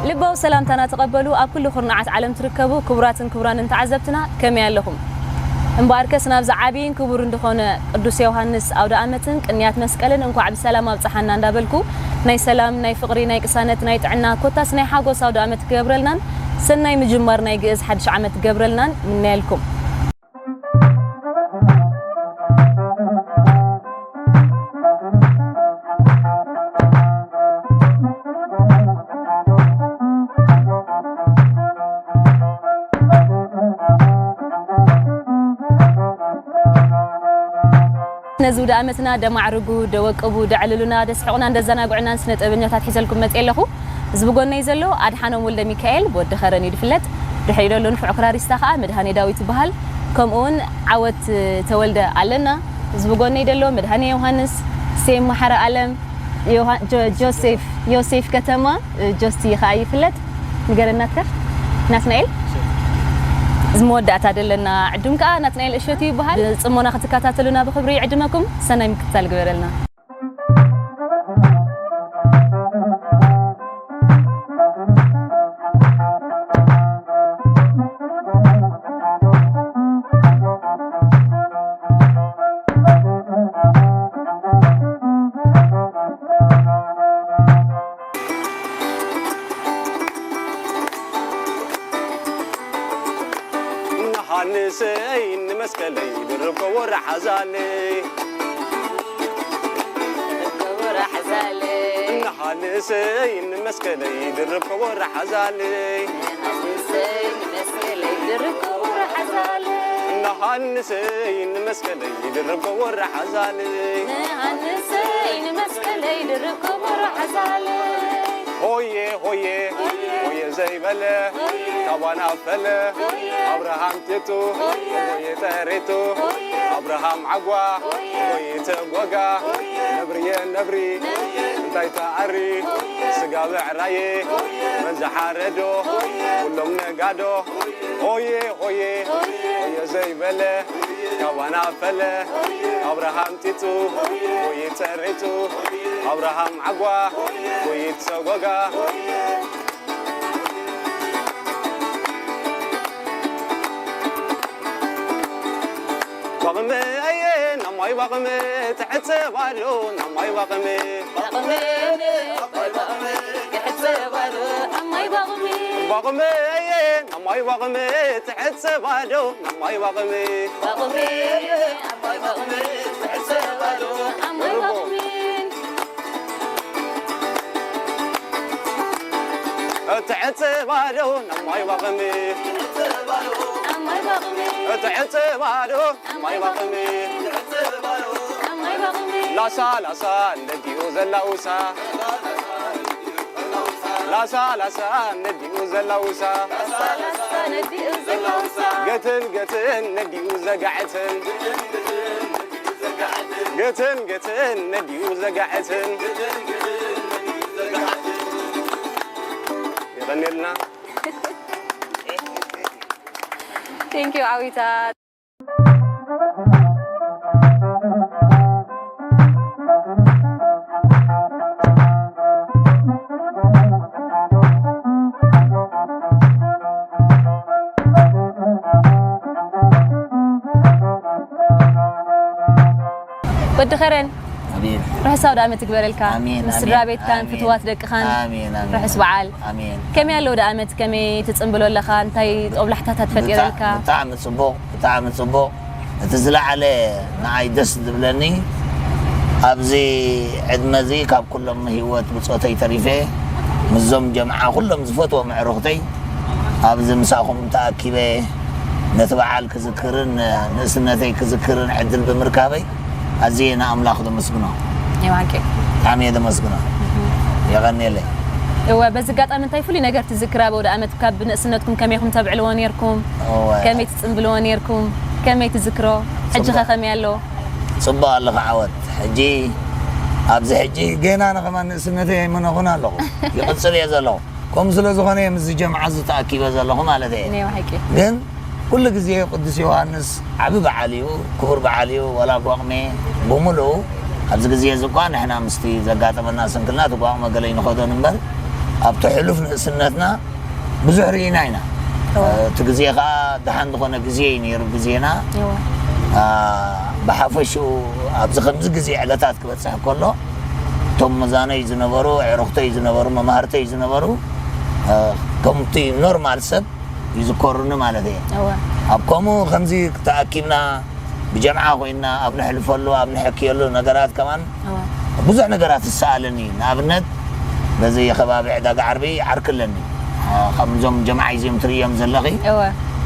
ልባዊ ሰላምታና ተቐበሉ። ኣብ ኩሉ ኩርናዓት ዓለም ትርከቡ ክቡራትን ክቡራንን ተዓዘብትና፣ ከመይ ኣለኹም? እምበኣርከስ ናብዚ ዓብይን ክቡርን ዝኾነ ቅዱስ ዮሃንስ ኣውደ ኣመትን ቅንያት መስቀልን እንኳዕ ብሰላም ኣብጽሓና እንዳበልኩ፣ ናይ ሰላም፣ ናይ ፍቕሪ፣ ናይ ቅሳነት፣ ናይ ጥዕና፣ ኮታስ ናይ ሓጎስ ኣውደ ኣመት ክገብረልናን ሰናይ ምጅማር ናይ ግእዝ ሓድሽ ዓመት ክገብረልናን ምነየልኩም። ነዚ ውደ ዓመትና ደማዕርጉ፣ ደወቅቡ፣ ደዕልሉና፣ ደስሕቑናን ደዘናግዑናን ስነ ጥበበኛታት ሒዘልኩም መፅየ ኣለኹ። እዚ ብጎነይ ዘሎ ኣድሓኖም ወልደ ሚካኤል፣ ብወዲ ኸረን እዩ ዝፍለጥ። ድሕሪኡ ዘሎ ንፉዕ ክራሪስታ ከዓ መድሃኔ ዳዊት ይበሃል። ከምኡ እውን ዓወት ተወልደ ኣለና። እዚ ብጎነይ ዘሎ መድሃኔ ዮሃንስ፣ ሴም መሓረ ኣለም፣ ዮሃ-፣ ጆ-፣ ጆሴፍ፣ ዮሴፍ ከተማ፣ ጆስቲ ከዓ ይፍለጥ። ንገረናትካ ናትናኤል። እዚ መወዳእታ ደለና ዕዱም ከዓ ናትናኤል እሸቱ ይበሃል። ብጽሞና ክትከታተሉና ብኽብሪ ይዕድመኩም። ሰናይ ምክትታል ግበረልና። ንሃንሰይ ንመስቀለይ ድርብ ከቦ ረሓዛለይ። ንሃንሰይ ንመስቀለይ ድርብ ከቦ ረሓዛለይ። ንሃንሰይ ንመስቀለይ ድርብ ከቦ ረሓዛለይ። ንሃንሰይ ንመስቀለይ ድርብ ከቦ ረሓዛለይ። ንሃንሰይ ንመስቀለይ ድርብ ከቦ ረሓዛለይ። ሆየ ሆየ ሆየ ዘይበለ ካባና ፈለ። ኣብርሃም ቴቱ ሆየ ጠሬቱ። ኣብርሃም ዓጓ ሆየ ተጓጋ። ነብርየ ነብሪ እንታይ ተኣሪ። ስጋ ብዕራየ መን ዝሓረዶ። ኩሎም ነጋዶ ሆየ ሆየ ሆየ ዘይበለ ካባና ፈለ። ኣብርሃም ጢጡ ወይ ጸሬቱ። ኣብርሃም ዓጓ ወይ ሰጎጋ። ባቕሚ ኣየ ናማይ ባቕሚ ትሕጽብ ኣሎ ናማይ ባቕሚ። ባቕሚ ኣየ ናማይ ባቕሚ ትሕጽብ ኣሎ ናማይ ባቕሚ። ባቕሚ ኣየ ናማይ ባቕሚ ትሕጽብ ኣሎ ናማይ ባቕሚ። ባቕሚ ኣየ ናማይ ባቕሚ ትሕጽብ ኣሎ ናማይ ባቕሚ። ትሕጽብ ኣሎ ናማይ ባቕሚ። ናማይ ባቕሚ። ትሕጽብ ኣሎ ናማይ ባቕሚ። ናማይ ባቕሚ። ላሳ ላሳ ነዲኡ ዘላውሳ። ላሳ ላሳ ነዲኡ ዘላውሳ። ላሳ ላሳ ነዲኡ ዘላውሳ። ገትን ገትን ነዲኡ ዘጋዕትን። ገትን ገትን ነዲኡ ዘጋዕትን። የቐንየልና። Thank you ዓዊታ። ወዲ ኸረን፣ ኣሜን። ርሑስ ኣውደ ዓመት ይግበረልካ። ኣሜን፣ ምስ ኣሜን፣ ስድራ ቤትካን ኣሜን። ፍትዋት ደቅኻን ኣሜን፣ ኣሜን። ርሑስ በዓል። ኣሜን። ከመይ ኣሎ ኣውደ ዓመት? ከመይ ትጽንብሎ ኣለኻ? እንታይ ጦብላሕታታት ፈጢረልካ? ብጣ-፣ ብጣዕሚ ጽቡቕ፣ ብጣዕሚ ጽቡቕ። እቲ ዝለዓለ ንዓይ ደስ ዝብለኒ ኣብዚ ዕድመ እዚ ካብ ኩሎም ህይወት ብጾተይ ተሪፈ ምስዞም ጀምዓ ኩሎም ዝፈትዎም ኣዕሩኽተይ ኣብዚ ምሳኹም ተኣኪበ ነቲ በዓል ክዝክርን ንእስነተይ ክዝክርን ዕድል ብምርካበይ ኣዝየ ንኣምላኽ ዘመስግኖ። የዋንቄ። ብጣዕሚ እየ ዘመስግኖ። የቐንየለይ። እወ፣ በዚ ኣጋጣሚ እንታይ ፍሉይ ነገር ትዝክር? ኣብ ኣውደ ዓመት ካብ ንእስነትኩም ከመይ ኢኹም ተብዕልዎ ነይርኩም? እወ። ከመይ ትጽንብልዎ ነይርኩም? ከመይ ትዝክሮ? ሕጂ ኸ ጽቡቕ። ከመይ ኣሎ? ጽቡቕ ኣለኹ ዓወት። ሕጂ ኣብዚ ሕጂ ገና ንኸማን ንእስነተይ ኣይመነኹን ኣለኹ። ይቕጽል እየ ዘለኹ። ከምኡ ስለ ዝኾነ እየ ምስዚ ጀምዓ ዝተኣኪበ ዘለኹ ማለት እየ። ናይ ብሓቂ። ግን ኩሉ ግዜ ቅዱስ ዮሃንስ ዓቢ በዓል እዩ፣ ክቡር በዓል እዩ። ዋላ ጓቕሜ ብምሉኡ ኣብዚ ግዜ እዚ እኳ ንሕና ምስቲ ዘጋጠመና ስንክልና እቲ ጓቕመ ገለ ይንኸዶን እምበር ኣብቲ ሕሉፍ ንእስነትና ብዙሕ ርኢና ኢና። እወ። እቲ ግዜ ኸዓ ደሓን ዝኾነ ግዜ እዩ ነይሩ ግዜና። እወ። አ፣ ብሓፈሽኡ ኣብዚ ከምዚ ግዜ ዕለታት ክበጽሕ ከሎ እቶም መዛኖይ ዝነበሩ፣ ኣዕሩኽተይ ዝነበሩ፣ መማህርተይ ዝነበሩ፣ አ፣ ከምቲ ኖርማል ሰብ ይዝከሩኒ ማለት እየ። እወ። ኣብ ከምኡ ከምዚ ተኣኪብና ብጀምዓ ኮይንና ኣብ ነሕልፈሉ ኣብ ነሐክየሉ ነገራት ከማን እወ። ብዙሕ ነገራት ይሰኣለኒ። ንኣብነት በዚ ከባቢ ዕዳጋ ዓርቢ ዓርኪ ኣለኒ። አ፣ ከምዞም ጀምዓ እዚኦም ትርእዮም ዘለኺ እወ።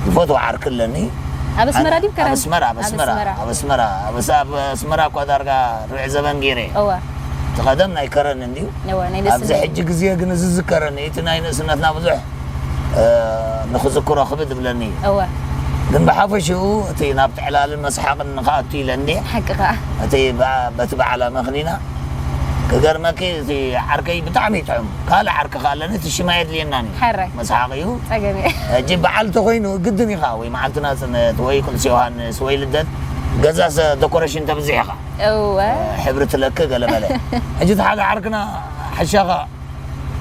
ዝፈትዎ ዓርኪ ኣለኒ። ኣብ ኣስመራ ኣነ ድዩ ከረን? ኣብ ኣስመራ፣ ኣብ ኣብ ኣስመራ፣ ኣስመራ። ኣብ ኣስመራ፣ ኣብ ኣስ-፣ ኣብ ኣስመራ እኳ ዳርጋ ርብዒ ዘበን ገይረ። እወ። እቲ ቀደም ናይ ከረን እንድዩ። እወ፣ ናይ ኣብዚ ንእስነት። ሕጂ ግዜ ግን እዚ ዝዝከረኒ፣ እቲ ናይ ንእስነትና ብዙሕ፣ እ፣ ንኽዝክሮ ክብድ ዝብለኒ እዩ። እወ። ግን ብሓፈሽኡ እቲ ናብቲ ዕላልን መስሓቕን ንኽኣቱ ኢለ እንድየ። ሓቂ ኸኣ። እቲ በ-፣ በቲ በዓል ኣመኽኒና ክገርመኪ፣ እቲ ዓርከይ ብጣዕሚ ይጥዕም። ካልእ ዓርኪ ከኣ ኣለኒ፣ እቲ ሽማ የድልየናን እዩ። ሕራይ። መስሓቕ እዩ። ጸገም እየ። ሕጂ በዓል ተኾይኑ ግድን ኢኻ፣ ወይ መዓልቲ ናጽነት፣ ወይ ቅዱስ ዮሃንስ፣ ወይ ልደት፣ ገዛ ሰ-፣ ደኮሬሽን ተብዝሕ ኢኻ። እወ። ሕብሪ ትለክ ገለ መለ። ሕጂ እቲ ሓደ ዓርክና ሓሻኻ፣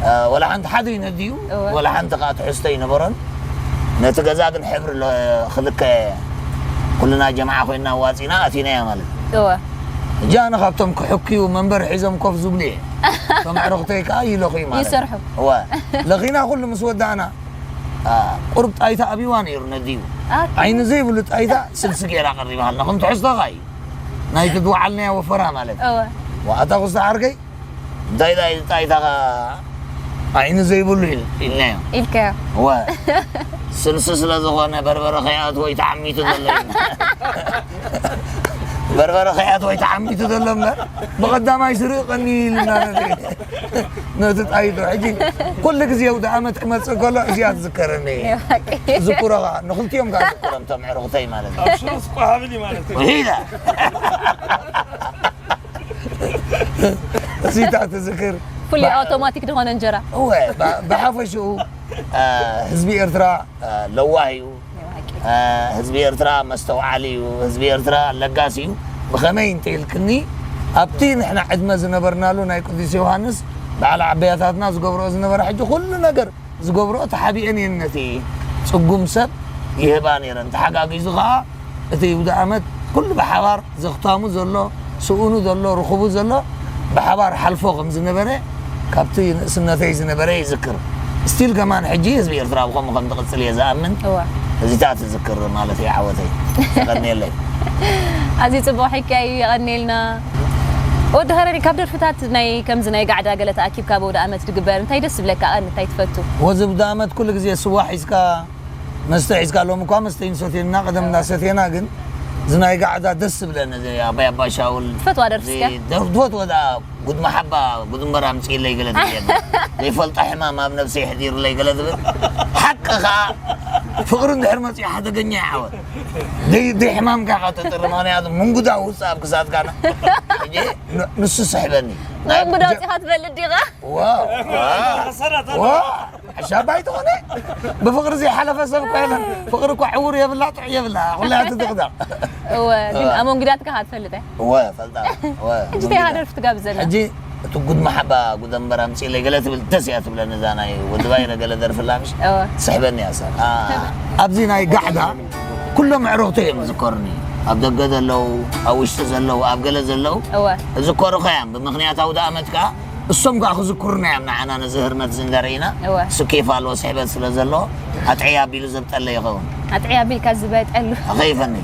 እ፣ ወላ ሓንቲ ሓደ ይነድዩ፣ እወ። ወላ ሓንቲ ከኣ ትሕዝቶ ኣይነበሮን። ነቲ ገዛ ግን ሕብሪ ለ-፣ ክልከ ኩልና ጀምዓ ኮይንና ዋጺና ኣቲናያ ማለት እዩ። እወ። ሕጂ ኣነ ካብቶም ክሕክዩ መንበር ሒዞም ኮፍ ዝብሉ እየ። እቶም ኣዕሩኽተይ ከኣ ይለኽዩ ማለት እዩ። ይሰርሑ። እወ። ለኺና ኩሉ ምስ ወዳእና፣ ኣ፣ ቁሩብ ጣይታ ኣብይዋ ነይሩ ነድዩ። ኣኪ። ዓይኒ ዘይብሉ ጣይታ ስልሲ ገይራ ቀሪባሃልና። ከም ትሕዝቶኻ እዩ። ናይቲ ዝወዓልናዮ ወፈራ ማለት እዩ። እወ። ዋኣታ ኩስታ ዓርከይ፣ እንታይ ጣይ-፣ ጣይታኻ ዓይኒ ዘይብሉ ኢል-፣ ኢልናዮ። ኢልካዮ። እወ። ስልሲ ስለ ዝኾነ በርበረ ከይኣትዎ እዩ ተዓሚቱ ዘሎ ኢልና። በርበረ ከይኣትዎ እዩ ተዓሚቱ ዘሎ እምበር፣ ብቐዳማይ ስርቕ ቀኒ ኢልና ነቲ፣ ነቲ ጣይቶ። ሕጂ ኩሉ ግዜ ውደ ኣመት ክመጽእ ከሎ እዚኣ ትዝከረኒ። ናይ ብሓቂ። ዝክሮ ኸኣ፣ ንኽልቲኦም ከኣ ዝክሮም፣ እቶም ዕሩኽተይ ማለት እዩ። ኣብ ሽሮስ ቋ ሃብል እዩ ማለት እዩ። ወሂዳ። እዚታ ትዝክር። ፍሉይ ባ-፣ ኣውቶማቲክ ዝኾነ እንጀራ። እወ፣ ባ-፣ ብሓፈሽኡ፣ አ፣ ህዝቢ ኤርትራ፣ አ፣ ለዋህ እዩ። ናይ ብሓቂ። አ፣ ህዝቢ ኤርትራ መስተውዓሊ እዩ። ህዝቢ ኤርትራ ለጋስ እዩ። ብኸመይ እንተኢልክኒ፣ ኣብቲ ንሕና ዕድመ ዝነበርናሉ ናይ ቅዱስ ዮሃንስ በዓል ዓበያታትና ዝገብርኦ ዝነበረ፣ ሕጂ ኩሉ ነገር ዝገብርኦ ተሓቢአን እየን ነቲ ጽጉም ሰብ ይህባ ነይረን። ተሓጋጊዙ ኸኣ እቲ ውደ ኣመት ኩሉ ብሓባር ዘኽታሙ ዘሎ፣ ስኡኑ ዘሎ፣ ርኹቡ ዘሎ ብሓባር ሓልፎ ከም ዝነበረ ካብቲ ንእስነተይ ዝነበረ ይዝክር። ስቲል ከማን ሕጂ ህዝቢ ኤርትራ ብኸምኡ ከም ትቕጽል እየ ዝኣምን። እወ። እዚታት ዝዝክር ማለት እዩ ዓወተይ። የቐንየለይ። ኣዝዩ ጽቡቕ ሕክያ እዩ፣ የቐንየልና። ወዲ ኸረኒ፣ ካብ ደርፍታት ናይ ከምዚ ናይ ጋዕዳ ገለ ተኣኪብካ ብውደ ኣመት ዝግበር እንታይ ደስ ዝብለካ? ቀን እንታይ ትፈቱ? ወዚ ውደ ኣመት ኩሉ ግዜ ስዋ ሒዝካ መስተ ሒዝካ፣ ሎም እኳ መስተ ይንሰትየና፣ ቀደም እንዳሰትየና፣ ግን እዚ ናይ ጋዕዳ ደስ ዝብለኒ፣ እዚ ኣባይ ኣባ ሻውል፣ ትፈትዋ ደርፊ እዚ እስከ? ደርፊ ትፈትዎ ደኣ፣ ጉድ መሓባ፣ ጉድ እምበር ኣምፅእለይ ገለ ትብል የለ። ዘይፈልጦ ሕማም ኣብ ነብሰይ ሕዲርለይ ገለ ትብል። ሓቂ ኸዓ፣ ፍቕሪ እንድሕር መፅኡ ሓደገኛ እዩ ዓወት። ደይ፣ ደይ ሕማምካ ኢኻ ተጥሪ፣ ምኽንያቱ ምንጉዳ ውፅእ ኣብ ክሳድካ ና። ሕጂ ን-፣ ንሱ ስሕበኒ። ናይ ምንጉዳ ጀ-፣ ውፅእኻ ትፈልጥ ዲኻ? ዋው፣ ዋው፣ ዋው። ሕሻ ባይ ትኾነ? ብፍቕሪ ዘይሓለፈ ሰብ እኮ የለን። ፍቕሪ እኮ ዕውር የብላ፣ ጥዑይ የብላ። ኩላ እያ ትድቕደቕ። እወ፣ ግን እወ። ኣመንጉዳትካ ኢኻ ትፈልጥ፣ እ? እወ፣ ፈልጣ። እወ፣ ሕጂ እንታይ ኢኻ ኣመንጉዳ። ደርፊ ትጋብዘና? ሕጂ እቲ ጉድ መሓባ፣ ጉድ እምበር ኣምፅእለይ ገለ ትብል ደስ እያ ትብለኒ፣ እዛ ናይ ወዲ ባይረ ገለ ደርፊ ኣላ ምሽ? እወ። ትስሕበኒ እያ እሳ። ኣ፣ ኣብዚ ናይ ጋዕዳ ኩሎም ኣዕሩኽተይ እዮም ዝዝከሩኒ። ኣብ ደገ ዘለዉ፣ ኣብ ውሽጢ ዘለዉ፣ ኣብ ገለ ዘለዉ እወ። ዝዝከሩኻ እዮም። ብምኽንያት ኣውደ ኣመት ከኣ እሶም ከኣ ክዝክሩና እዮም ንዓና ነዚ ህርመት እዚ እንዳረኢና። እወ። እሱ ኬፍ ኣለዎ ስሕበት ስለ ዘለዎ ኣጥዕያ ኣቢሉ ዘብጠለ ይኸውን። ኣጥዕያ ኣቢልካ ዝበጠሉ። ኣኸይፈኒ።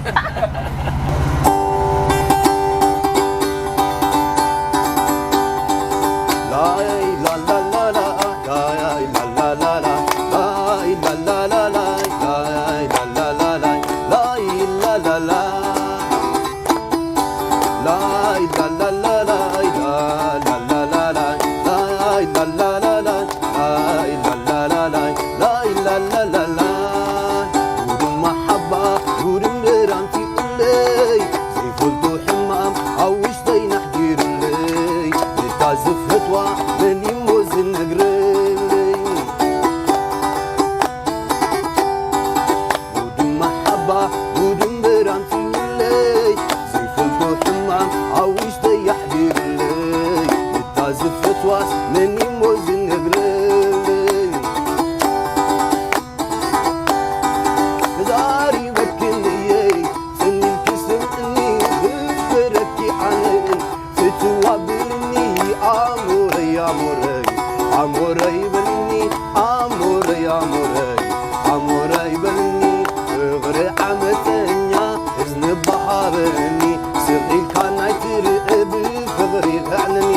ኢልካ ናይ ትርኢ ብፍቕሪ ከዕንኒ።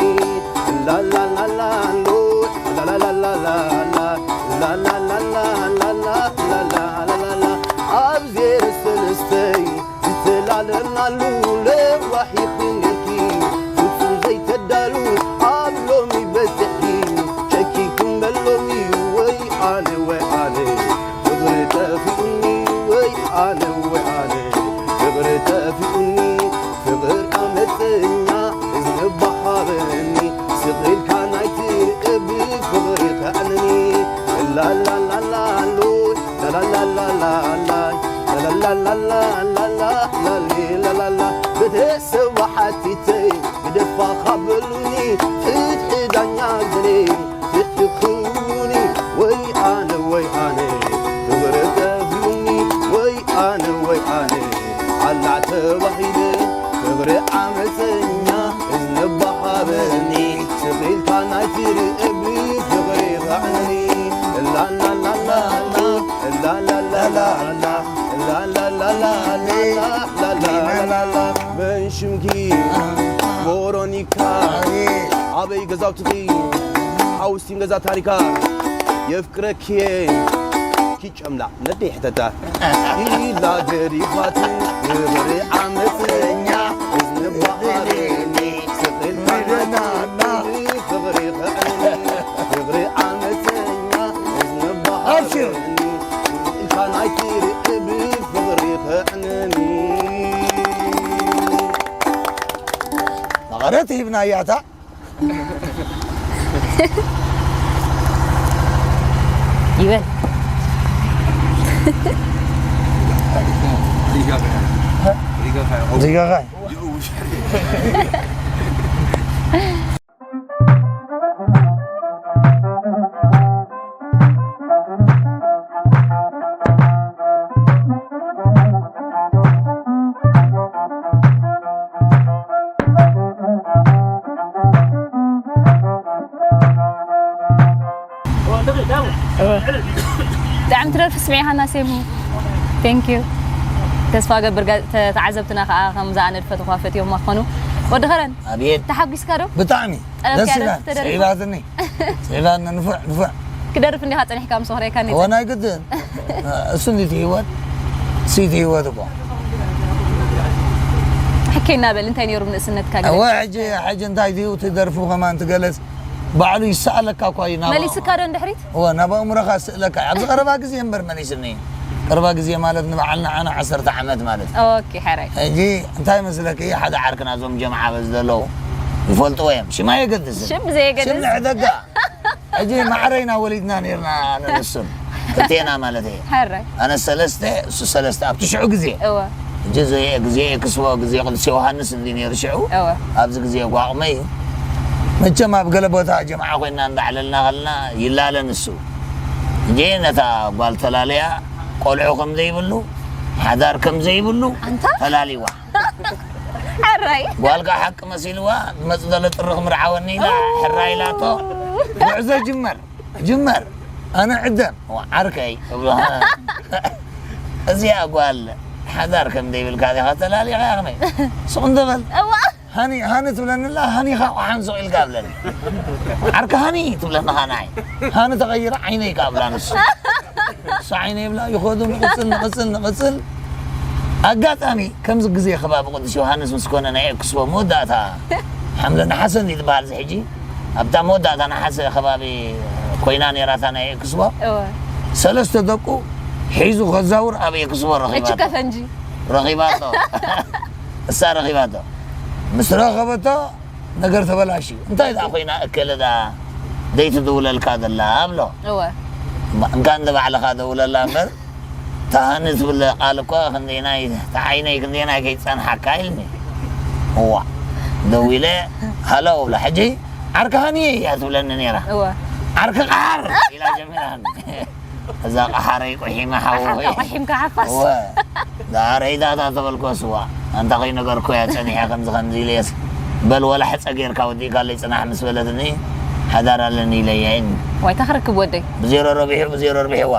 ላላላላሎ፣ ላላላላላላ፣ ላላላላላላላላላ። ኣብ ዜሮ ሰለስተይ ዝተላለናሉ ለዋሕ ይኽንኪ ፍጹም ዘይተዳሉ ኣብ ሎሚ በጽሒ ሸኪ ክመሎሚ ወይ ኣነ ወይ ኣነ ፍቕሪ ጠፊኡኒ ወይ ኣነ ወይ ኣነ ፍቕሪ ጠፊኡኒ ፍቕር ኣመፀኛ እዝኒ ባሃበኒ ስቕ ኢልካ ናይ ትርኢ ብፍቕሪ ከዕንኒ ላላላላሎ ላላላላላ ላላላላላላላላላላ ቤተሰብ ሓቲተይ ግደፋ ካበሉኒ ፍትሒ ዳኛ ገሌ ፍትሒ ክውኒ ወይ ኣነ ወይ ኣነ ክብረ ጠፊኡኒ ወይ ኣነ ወይ ኣነ ኣላዕ ተባሂለ ክብሪ ዓመፀኛ እዝኒ ባሃበኒ ስቕ ኢልካ ናይ ትርኢ ብፍቕሪ ኸዕኒ ላላላላላ ላላላላላ ላላላላላላላላላላ መን ሽምኪ ሞሮኒካ ኣበይ ገዛውትኺ ሓውስቲን ገዛ ታሪካ የፍቅረኪየ ኪጨምላ ነደይ ሕተታ ኢላ ገዲፋት ክብሪ ዓመፀኛ እዝኒ ባሃበኒ ስቕ ኢልካ ናይ ትርኢ ብፍቕሪ ኸዕኒ ፍቕሪ ዓመፀኛ እዝኒ ባሃበኒ ኢልካ ናይ ትርኢ ብፍቕሪ ከዕንኒ መቐረት ሂብናያ እታ ይበል ዚጋኻ ብጣዕሚ ትደርፊ ስምዒ ሃና ሴሙ thank you ተስፋ ገብር ተዓዘብትና ከዓ ከምዛ ኣነ ድፈትኳ ፈትዮም ክኾኑ ወዲ ኸረን ኣቤት ተሓጒስካ ዶ ብጣዕሚ ጠለብ ደስ ከያ ኢላ ደርፊ ተደሪፉ? ስዒባትኒ ስዒባትኒ ንፉዕ ንፉዕ ክደርፍ እንዲኻ ፀኒሕካ ምስ ወኽረየካኒ እወ ናይ ግድን እሱ እንዲቲ ህይወት ሲቲ ህይወት እኮ ሕከይ እናበል እንታይ ነይሩ ንእስነትካ ገለ? እወ ሕጂ ሕጂ እንታይ ድዩ ትደርፉ ከማን ትገለጽ ባዕሉ ይሰኣለካ እኳ እዩ ናብ መሊስካ ዶ እንድሕሪት? እወ ናብ ኣእምሮኻ ስእለካ እዩ ኣብዚ ቀረባ ግዜ እምበር መሊስኒ ቀረባ ግዜ ማለት ንበዓልና ዓና ዓሰርተ ዓመት ማለት እዩ ኦኬ ሓራይ ሕጂ እንታይ መስለኪ ሓደ ዓርክና እዞም ጀምዓ በዚ ዘለዉ ይፈልጥዎ እዮም ሽማ የገድስን ሽም ብዘየገድስ ሽም ንዕደጋ ሕጂ ማዕረይና ወሊድና ነርና ንንሱን ክልቴና ማለት እየ ሓራይ ኣነ ሰለስተ እሱ ሰለስተ ኣብቲ ሽዑ ግዜ እወ ሕጂ እዚ ግዜ ክስቦ ግዜ ቅዱስ ዮሃንስ እንዲ ነይሩ ሽዑ እወ ኣብዚ ግዜ ጓቕመይ መቸም ኣብ ገለ ቦታ ጀምዓ ኮይና እንዳዕለልና ከለና ይላለ ንሱ ሕጂ ነታ ጓል ተላለያ ቆልዑ ከም ዘይብሉ ሓዳር ከም ዘይብሉ ኣንታ ተላሊዋ ሓራይ ጓልካ ሓቂ መሲልዋ ዝመፅ ዘሎ ጥሪ ክምርዓወኒ ኢላ ሕራ ኢላቶ ጉዕዞ ጅመር ጅመር ኣነ ዕደም ዓርከይ እብሎ እዚኣ ጓል ሓዳር ከም ዘይብልካ ዲኻ ተላሊኻ ከመይ ስቕ እንተበል እዋ ሃኒ ሃኒ ትብለኒ ኣላ ሃኒኻ ቆሓን ስቕ ኢልካ ብለኒ ዓርካ ሃኒ ትብለኒ ኻናይ ሃኒ ተቐይራ ዓይነይ ካብ ብላ ንሱ እሱ ዓይነይ ብላ ይኸዱ ንቕፅል ንቕፅል ንቕፅል ኣጋጣሚ ከምዚ ግዜ ከባቢ ቅዱስ ዮሃንስ ምስ ኮነ ናይ ኤክስፖ መወዳእታ ሓምለ ነሓሰ እንዲ ትበሃል እዚ ሕጂ ኣብታ መወዳእታ ነሓሰ ከባቢ ኮይና ነይራታ ናይ ኤክስፖ እወ ሰለስተ ደቁ ሒዙ ከዛውር ኣብ ኤክስፖ እችከ ረኺባቶ ፈንጂ ረኺባቶ እሳ ረኺባቶ ምስ ረኸበቶ ነገር ተበላሽዩ እንታይ ደኣ ኮይና እከለ ደኣ ደይትድውለልካ ዘላ ኣብሎ እወ እማ እንካ እንደ ባዕልኻ ደውለላ እምበር ተሃኒ ትብል ቃል እኮ ክንደይናይ ተዓይነይ ክንደይናይ ከይፀንሓካ ኢልኒ እዋ ደዊለ ሃሎ እብላ ሕጂ ዓርኪ ሃኒ እያ ትብለኒ ነይራ እወ ዓርኪ ቃር ኢላ ጀሚራኒ እዛ ቃሓረይ ቆሒማ ሓወይ ሓፍታ ቆሒምካ ሓፋስ እወ ዳረይዳታ ተበልኮ ስዋ ኣንታ ከይነገርኮ እያ ፀኒሐ ከምዚ ከምዚ ኢለየስ በል ወላ ሕፀ ጌርካ ወዲእካለይ ፅናሕ ምስ በለትኒ ሓዳር ኣለኒ ኢለያ ኢኒ ዋይታ ክረክብ ወደይ ብዜሮ ረቢሑ ብዜሮ ኣርቢሕዋ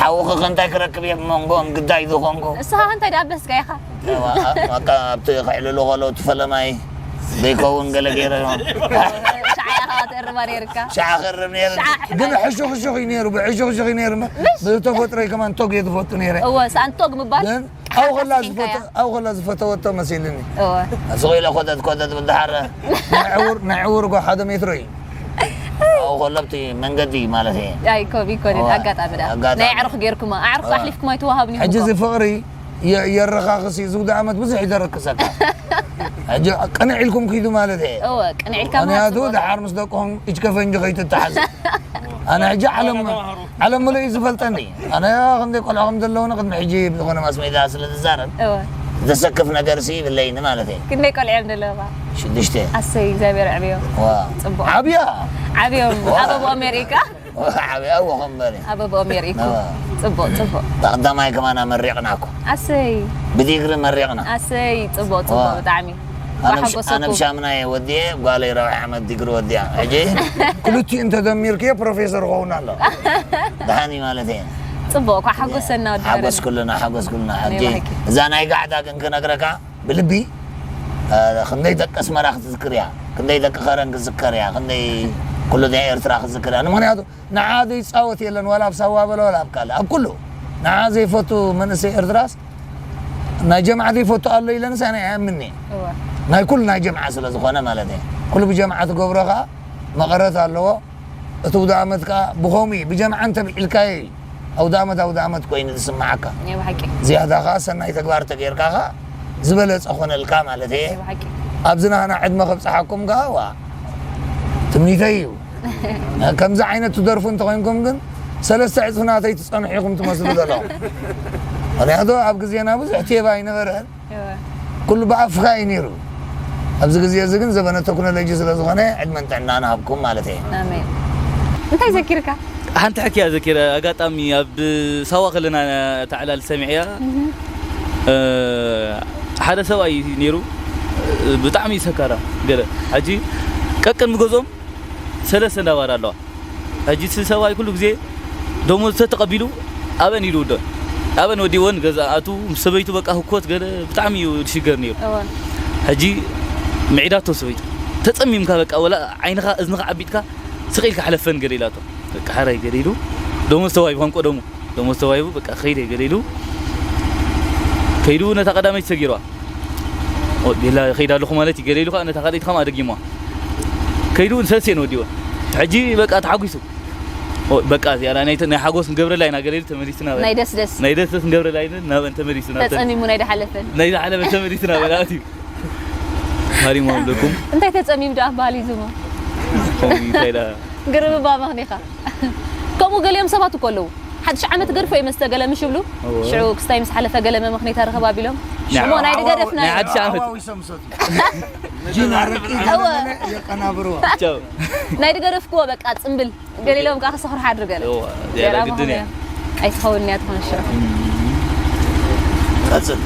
ሓውኺ ከ እንታይ ክረክብ እየ ብመንጎኦም ግዳይ ዝኾንኩ? እስኻ ከ እንታይ ደኣ በስጋ ኢኻ? እዋ፣ በቃ ኣብቲ ክዕልሉ ከለዉ እቲ ፈለማይ ዘይከውን ገለ ገይረ እዮም። ሻዕ ኢኻ ትእርማ ነይርካ። ሻዕ ክእርም ነይሩ። ሻዕ ግን ሕሹኽሹኽ እዩ ነይሩ፣ ብሕሹኽሹኽ እዩ ነይሩ። ብተፈጥሮይ ከማን ቶግ እየ ዝፈቱ ነይረ። እወ፣ ሰኣን ቶግ ምባል ግን ኣው ከላ ኣስሒንካያ። ዝፈተ-፣ ኣው ከላ ዝፈተወቶ መሲልኒ። እወ። ስቕ ኢለ ኮተት ኮተት ብድሓር ናይ ዕውር፣ ናይ ዕውር ጓ ሓደ ሜትሮ እዩ። ኣው ከሎ ኣብቲ መንገዲ ማለት እየ። ኣይኮን፣ ይኮንን፣ እወ። ኣጋጣሚ ደኣ። ኣጋጣሚ። ናይ ኣዕሩኽ ጌርኩማ። ኣዕሩኽ እወ። ኣሕሊፍኩም ኣይትወሃብን ኢኹም ሕጂ እኮ። እዚ ፍቕሪ የ-፣ የረኻኽስ እዩ። ዝውዲ ዓመት ብዙሕ ይደረክሰካ። ሕጂ ቅንዕ ኢልኩም ኪዱ ማለት እየ። እወ፣ ቅንዕ ኢልካ ምኽያቱ ምሃብ ጽቡቕ። ደሓር ምስ ደቅኹም ኢጅ ከፈንጂ ከይትተሓዙ። ኣነ ሕጂ ዓለም፣ ዓለም ምሉእ እዩ ዝፈልጠኒ። ኣነ ክንደይ ቆልዑ ከም ዘለውኒ ቅድሚ ሕጂ ብዝኾነ ማስ ሜድያ ስለ ዝዛረብ፣ እወ። ዘሰክፍ ነገር ሲ ይብለይኒ ማለት እየ። ክንደይ ቆልዑ እዮም ዘለውኻ? ሽዱሽተ። ኣሰይ፣ እግዚኣብሔር ኣዕብዮም። ዋ። ጽቡቕ። ዓብያ። ዓብዮም። ዋ። ኣበቦኦም የርእይካ? ዓብያ እዎ ከም በለ። ኣበቦኦም የርእይኩም። እወ። ጽቡቕ፣ ጽቡቕ። ብቐዳማይ ከማን ኣመሪቕናኩ። ኣሰይ። ብዲግሪ መሪቕና። ኣሰይ፣ ጽቡቕ፣ ጽቡቕ፣ እወ። ብጣዕሚ። ኣነ ብሽ-፣ ኣነ ብሓጎሰኩም። ብሻምናየ ወዲኤ፣ ጓለይ ራብዓይ ዓመት ዲግሪ ወዲኣ። ሕጂ ክልቲኡ እንተደሚርክዮ ፕሮፌሰር ክኸውን ኣሎ። ደሓን እዩ ማለት እየ። ጽቡቕ፣ እኳ ሓጎሰና ወዲ ሓጎስ ሃረን። ኩልና፣ ሓጎስ ኩልና። ናይ ሕጂ ባህጊ። እዛ ናይ ጋዕዳ ግን ክነግረካ፣ ብልቢ፣ እ፣ ክንደይ ደቂ ኣስመራ ክትዝክር እያ፣ ክንደይ ደቂ ከረን ክትዝከር እያ፣ ክንደይ ኩሉ ናይ ኤርትራ ክትዝክር እያ። ንምኽንያቱ ንዓ ዘይጻወት የለን፣ ዋላ ኣብ ሳዋ በለ፣ ዋላ ኣብ ካልእ፣ ኣብ ኩሉ። ንዓ ዘይፈቱ መንእሰይ ኤርትራስ፣ ናይ ጀምዓ ዘይፈቱ ኣሎ ኢለንስ ኣነ ኣይኣምን'የ። እወ። ናይ ኩሉ ናይ ጀምዓ ስለ ዝኾነ ማለት እየ። ኩሉ ብጀምዓ ትገብሮ ኸኣ መቐረት ኣለዎ። እቲ ኣውደ ኣመት ከኣ ብኸምኡ እዩ፣ ብጀምዓ እንተብዒልካዮ እዩ ኣውደ ኣመት ኣውደ ኣመት ኮይኑ ዝስምዓካ። ናይ ብሓቂ። ዝያዳ ከኣ ሰናይ ተግባር ተገይርካ ከኣ ዝበለጸ ኮነልካ ማለት እየ። ናይ ብሓቂ። ኣብዚ ናህና ዕድመ ከብጽሓኩም ከኣ ዋ ትምኒተይ እዩ። ከምዚ ዓይነት ትደርፉ እንተኾይንኩም ግን ሰለስተ ዕጽፊ ናተይ ትጸንሑ ኢኹም ትመስሉ ዘለኹም። ምኽንያቱ ኣብ ግዜና ብዙሕ ቴባ ኣይነበረን። እወ። ኩሉ ብኣፍካ እዩ ነይሩ። ኣብዚ ግዜ እዚ ግን ዘበነ ቴክኖሎጂ ስለ ዝኾነ ዕድመን ጥዕናን ሃብኩም ማለት እየ። ኣሜን። እንታይ ዘኪርካ? ሓንቲ ሕክያ ዘኪረ። ኣጋጣሚ ኣብ ሳዋ ከለና እታ ዕላል ሰሚዐያ። እህ። እ፣ ሓደ ሰብኣይ ነይሩ። ብጣዕሚ እዩ ሰካራም ገለ። ሕጂ ቀቅድሚ ገዝኦም ሰለስተ እንዳባር ኣለዋ። ሕጂ እቲ ሰብኣይ ኩሉ ግዜ ደሞዝ ተተቐቢሉ ኣበን ኢሉ ውደ ኣበን ወዲወን ገዛ ኣቱ ምስ ሰበይቱ በቃ ህኮት ገለ ብጣዕሚ እዩ ዝሽገር ነይሩ። እወ። ሕጂ ምዒዳቶ ሰበይቱ ተጸሚምካ በቃ ወላ ዓይንኻ እዝንኻ ዓቢጥካ ስቕ ኢልካ ሕለፈን ገለ ኢላቶ። በቃ ሓራይ ገለ ኢሉ ደሞዝ ተዋሂቡ ከም ቀደሙ ደሞዝ ተዋሂቡ በቃ ከይደ ገለ ኢሉ ከይዱ ነታ ቀዳመይቲ ሰጊርዋ። ኦ፣ ቤላ ይኸይድ ኣለኹ ማለት እዩ። ገለ ኢሉ ኸዓ ነታ ካልኣይቲ ኸማኣ ደጊምዋ። ከይዱ ንሰስየን ወዲወ። ሕጂ በቃ ተሓጒሱ። ኦ፣ በቃ እዚኣ ናይ፣ ናይ ሓጎስ ንገብረላ ኢና ገለ ኢሉ ተመሊሱ ናበ-፣ ናይ ደስ ደስ። ናይ ደስ ደስ ንገብረላ ኢሉ ናበን ተመሊሱ ናብተን። ተጸሚሙ ናይ ድሓለፈን። ናይ ዝሓለፈ ተመሊሱ ናበን ኣትዩ። ሃሪሞ ኣለኩም። እንታይ ተጸሚሙ ደኣ በሃል እዩ ዝሞ? ከምኡ እንታይ ደኣ? ግርብባ መኽኒኻ። ከምኡ ገሊኦም ሰባት እኮ ኣለዉ። ሓድሽ ዓመት ገድፎ እዩ መስተ ገለ ምሽ ይብሉ። እወ። ሽዑ ክስታይ ምስ ሓለፈ ገለ መመኽነይታ ርኸብ ኣቢሎም። ሽሞ ናይ ድገደፍና ናይ ሓድሽ ዓመት። ኣዋዊሶም ሰትዩ። ጂን ኣረቂ ገለ እወ። ገለ የቀናብርዎ። ቻው። ናይ ድገደፍክዎ በቃ ጽምብል። ገሊሎም ከኣ ክሰኽሩ ሓድሪ ገለ። እወ፣ ዝያዳ ዝያዳ ግድን እያ። መኽነያ። ኣይትኸውን እያ ትኾነ ሽዑ። ቀጽል።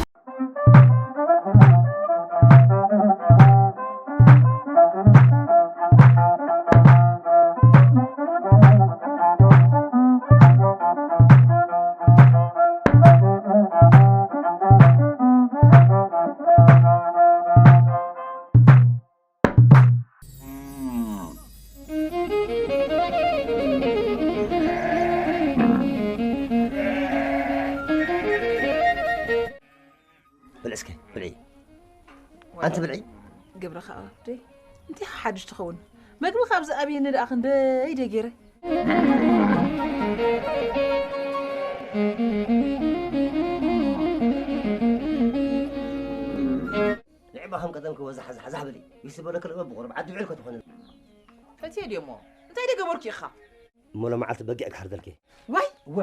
ብልዒ እስከ፣ ብልዒ። ኣንቲ ብልዒ። ግብርኻ ኣውርደይ። እንታይ ሓድሽ ትኸውን? መግቢ ካብዚ ኣብየኒ ደኣ ክንደይ ደይ ገይረ? ንዕባ ከም ቀደምኪ ወዛሕ ዛሕ ዛሕ በሊ። ይስበለኪ ልበ ብቑሩብ ዓዲ ውዕል ከተኾኒ። ፈትየ ድዮ እሞ? እንታይ ደይ ገበርኩ ኢኻ? እሞ ሎመዓልቲ በጊዕ ክሓርደልኪ። ዋይ! እወ።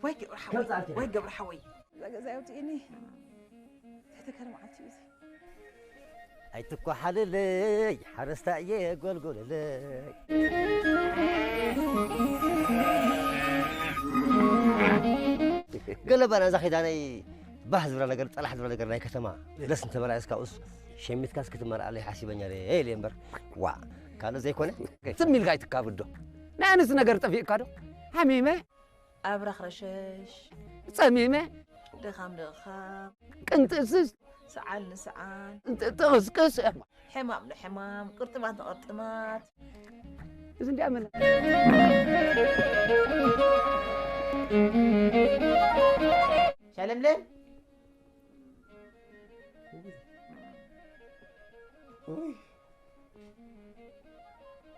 ዋይ ገብረ ሓወይ! ከምጻልኪ። ዋይ ገብረ ሓወይ! እዛ ገዛ ኣውጽእኒ። ተተከረ መዓልቲ እዩ እዚ። ኣይትኳሓልለይ፣ ሓረስታይ እየ፣ ጎልጎለለይ። ገለ ባና እዛ ኺዳነይ ባህ ዝብላ ነገር፣ ጸላሕ ዝብላ ነገር ናይ ከተማ፣ ደስ እንተበላ እስካኡስ ሸሚትካስ ክትመርዓለይ ሓሲበኛ እየ ኢለ እምበር፣ ዋ፣ ካልእ ዘይኮነ። ትም ኢልካ ኣይትካብዶ። ናይ ኣንስቲ ነገር ጠፊእካ ዶ? ሓሚመ። ኣብራኽ ረሸሽ፣ ጸሚመ፣ ድኻም ድኻም፣ ቅንጥስስ፣ ሰዓል ንሰዓል፣ እንተ-፣ ተቕስቅስ፣ ሕማም ንሕማም፣ ቅርጥማት ንቕርጥማት። እዚ እንዲኣ መን? ሸለምለም። ኡይ።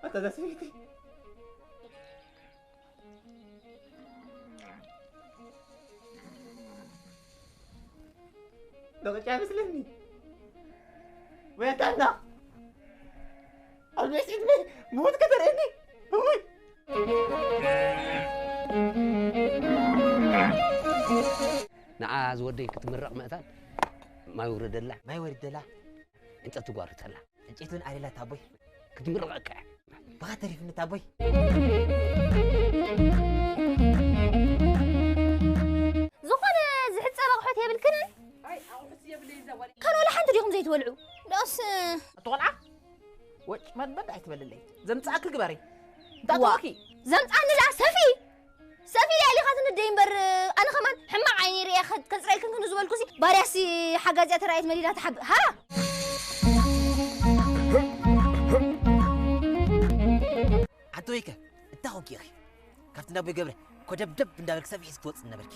ኣታ እዛ ሰበይቲ። ደቂቃ ይመስለኒ። ወይ ኣታ እንዳ። ኣብ ቤት ዕድመ ምዉት ከተርእየኒ። እውይ። ንዓ ዝወደይ ክትምረቕ ምእታን ማይ ውረደላ። ማይ ወሪደላ። ዕንጨቲ ጓርተላ። ዕንጨይቲ እውን ኣልየላ ታቦይ። ክትምረቐካ እያ። ብኻ ተሪፍኒ ታቦይ። ዝኾነ ዝሕጸብ ኣቑሑት የብልክንን? ኣይ፣ ኣቑሑት የብለይ እዛ ጓል። ካን ወላ ሓንቲ ዲኹም ዘይትበልዑ? ዶስ። ኣቲ ቆልዓ፣ ወጭ መድመድ ኣይትበልለይ። ዘምጽኣኪ ግበሪ። እንታይ ዋ። ትብልኪ? ዘምጽኣኒ ደኣ ሰፊ። ሰፊ ኢላ ኢኻ ትንደይ እምበር፣ ኣነ ከማን ሕማቕ ዓይኒ ርእየ ከ-፣ ከጽረየልክን ክንዲ ዝበልኩሲ፣ ባርያሲ ሓጋዚኣ ተራእየት መሊላ ትሓብእ። ሃ! ኣቲ ወይከ፣ እንታይ ኮንኪ ኢኺ? ካብቲ እንዳ ኣቦይ ገብረ ኮደብደብ እንዳበልክ ሰፊሕ ክትወጽእ ነበርኪ።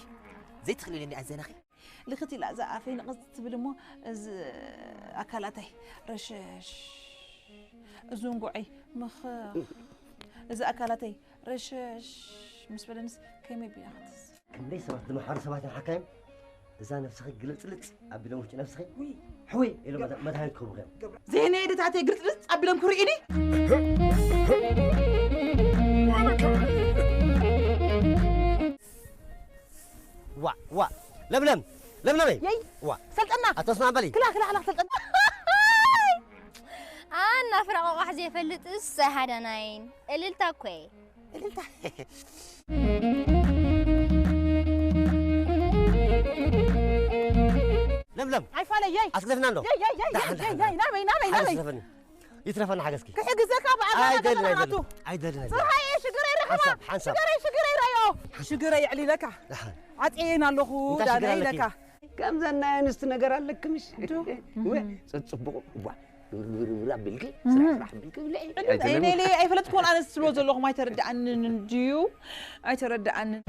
ዘይትኽእሊ ኢለኒ ኣዘናኺ? ልኽት ኢላ እዛ ኣፈይ ንቕጽ ትብል እሞ፣ እዚ ኣካላተይ ረሸሽ፣ እዚ እንጉዐይ ምኽኽ፣ እዚ ኣካላተይ ረሸሽ ምስ በለንስ ከመይ ቢላ ክትስ? ክንደይ ሰባት ዝመሓሩ ሰባት ንሓካይም እዛ ነፍስኺ ግልጽልጽ ኣቢሎም ውሽጢ ነፍስኺ ውይ። ሕውይ ኢሎም መድሃኒት ክህቡኺ እዮም። ዘይነይ ደታተይ ግልጽልጽ ኣቢሎም ክርእዩኒ? ዋ፣ ዋ፣ ለምለም፣ ለምለመይ። የይ፣ ዋ። ሰልጠና። ኣቶ ስማዕ በሊ። ክላ፣ ክላ፣ ክላ፣ ሰልጠና። ኣና ፍረ ቆቋሕ ዘይፈልጥ እሰይ ሃዳናይን። እልልታ እኮ እየ። እልልታ። ለምለም። ኣይፋለ፣ የይ። ኣስለፍና እንዶ። የይ፣ የይ፣ የይ፣ ደሓን፣ የይ፣ ደሓን፣ የይ፣ ደሓን። ናበይ፣ ናበይ፣ ሓገዝ ናበይ? ስለፈኒ። ይትረፈና ሓገዝኪ። ክሕግዘካ ብኣካል ሓይደልን፣ ኣይደልን። ኣይደለና ናቱ። ኣይደልን፣ ኣይደልን። ዝርሃየ ሽግረይ ርኸባ። ሓንሳብ፣ ሓንሳብ። ሽግረይ፣ ሽግረይ ርኣዮ። ሽግረይ የዕሊለካ። ደሓን። ዓጽየን ኣለኹ፣ እንታይ ሽግር ዳና ኣለኪ? ኢለካ። ከምዘን ናይ ኣንስቲ ነገር ኣለኪ ምሽ? እንዶ። ወይ፣ እህ። ጽጽቡቕ፣ እዋ፣ ግርግርግር ኣቢልኪ፣ እህ። ስራሕ፣ ስራሕ ኣቢልኪ ብልዒ። ዕድል ኣይደለና። ኣይደሊ፣ ኣይፈለጥኩን ኣንስቲ ስለ ዘለኹም ኣይተረድኣንን እንድዩ። ኣይተረድኣንን።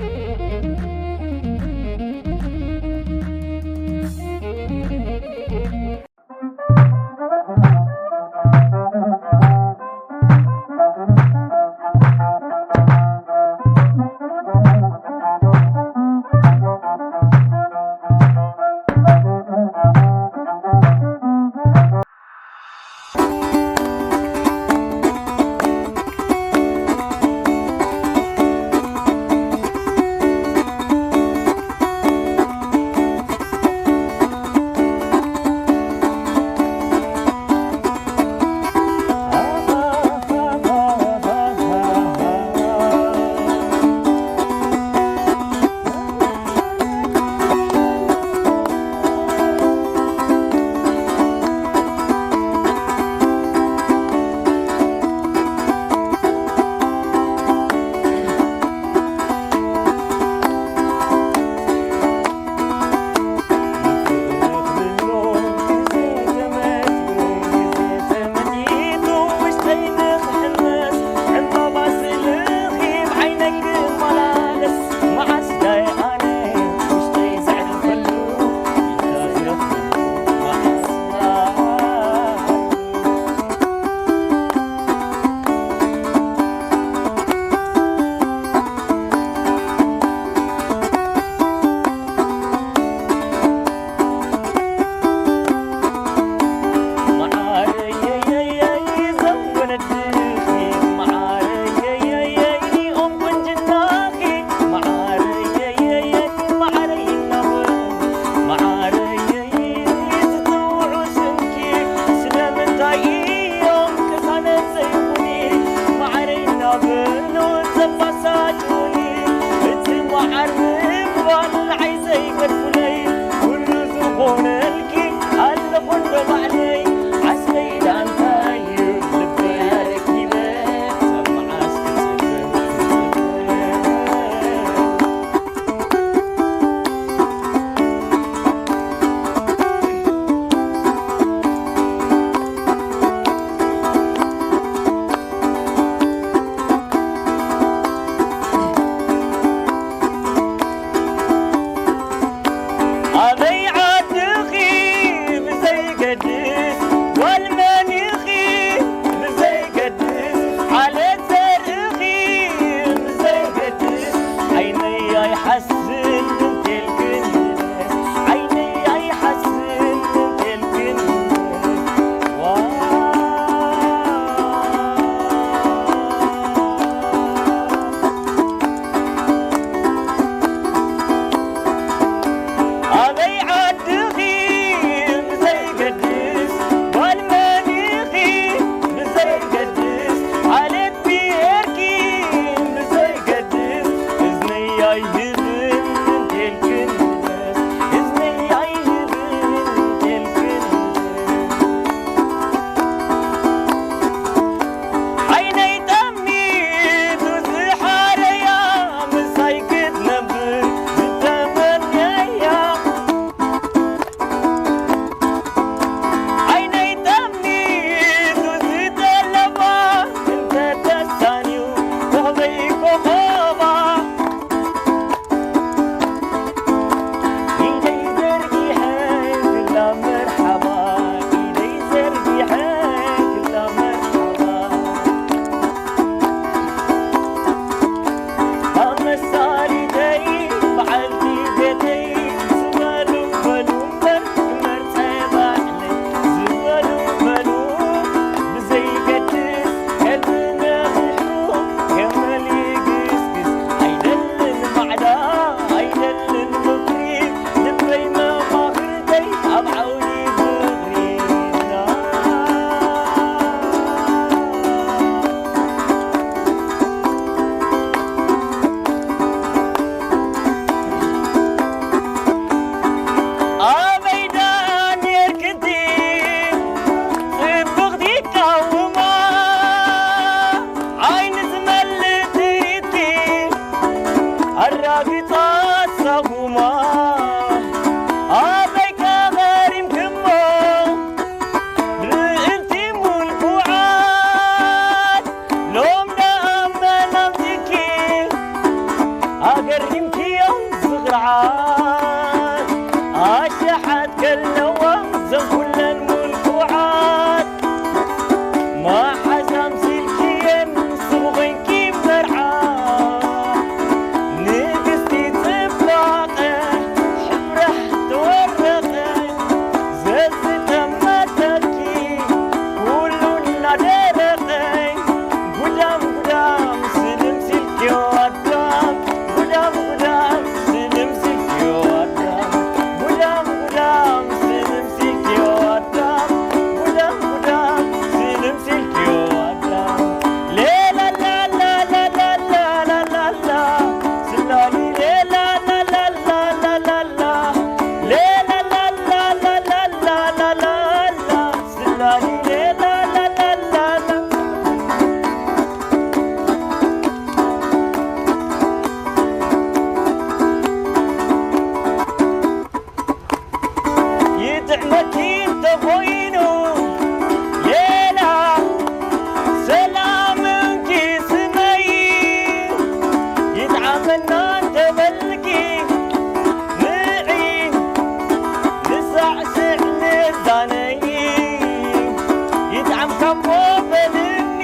እሞ በልኒ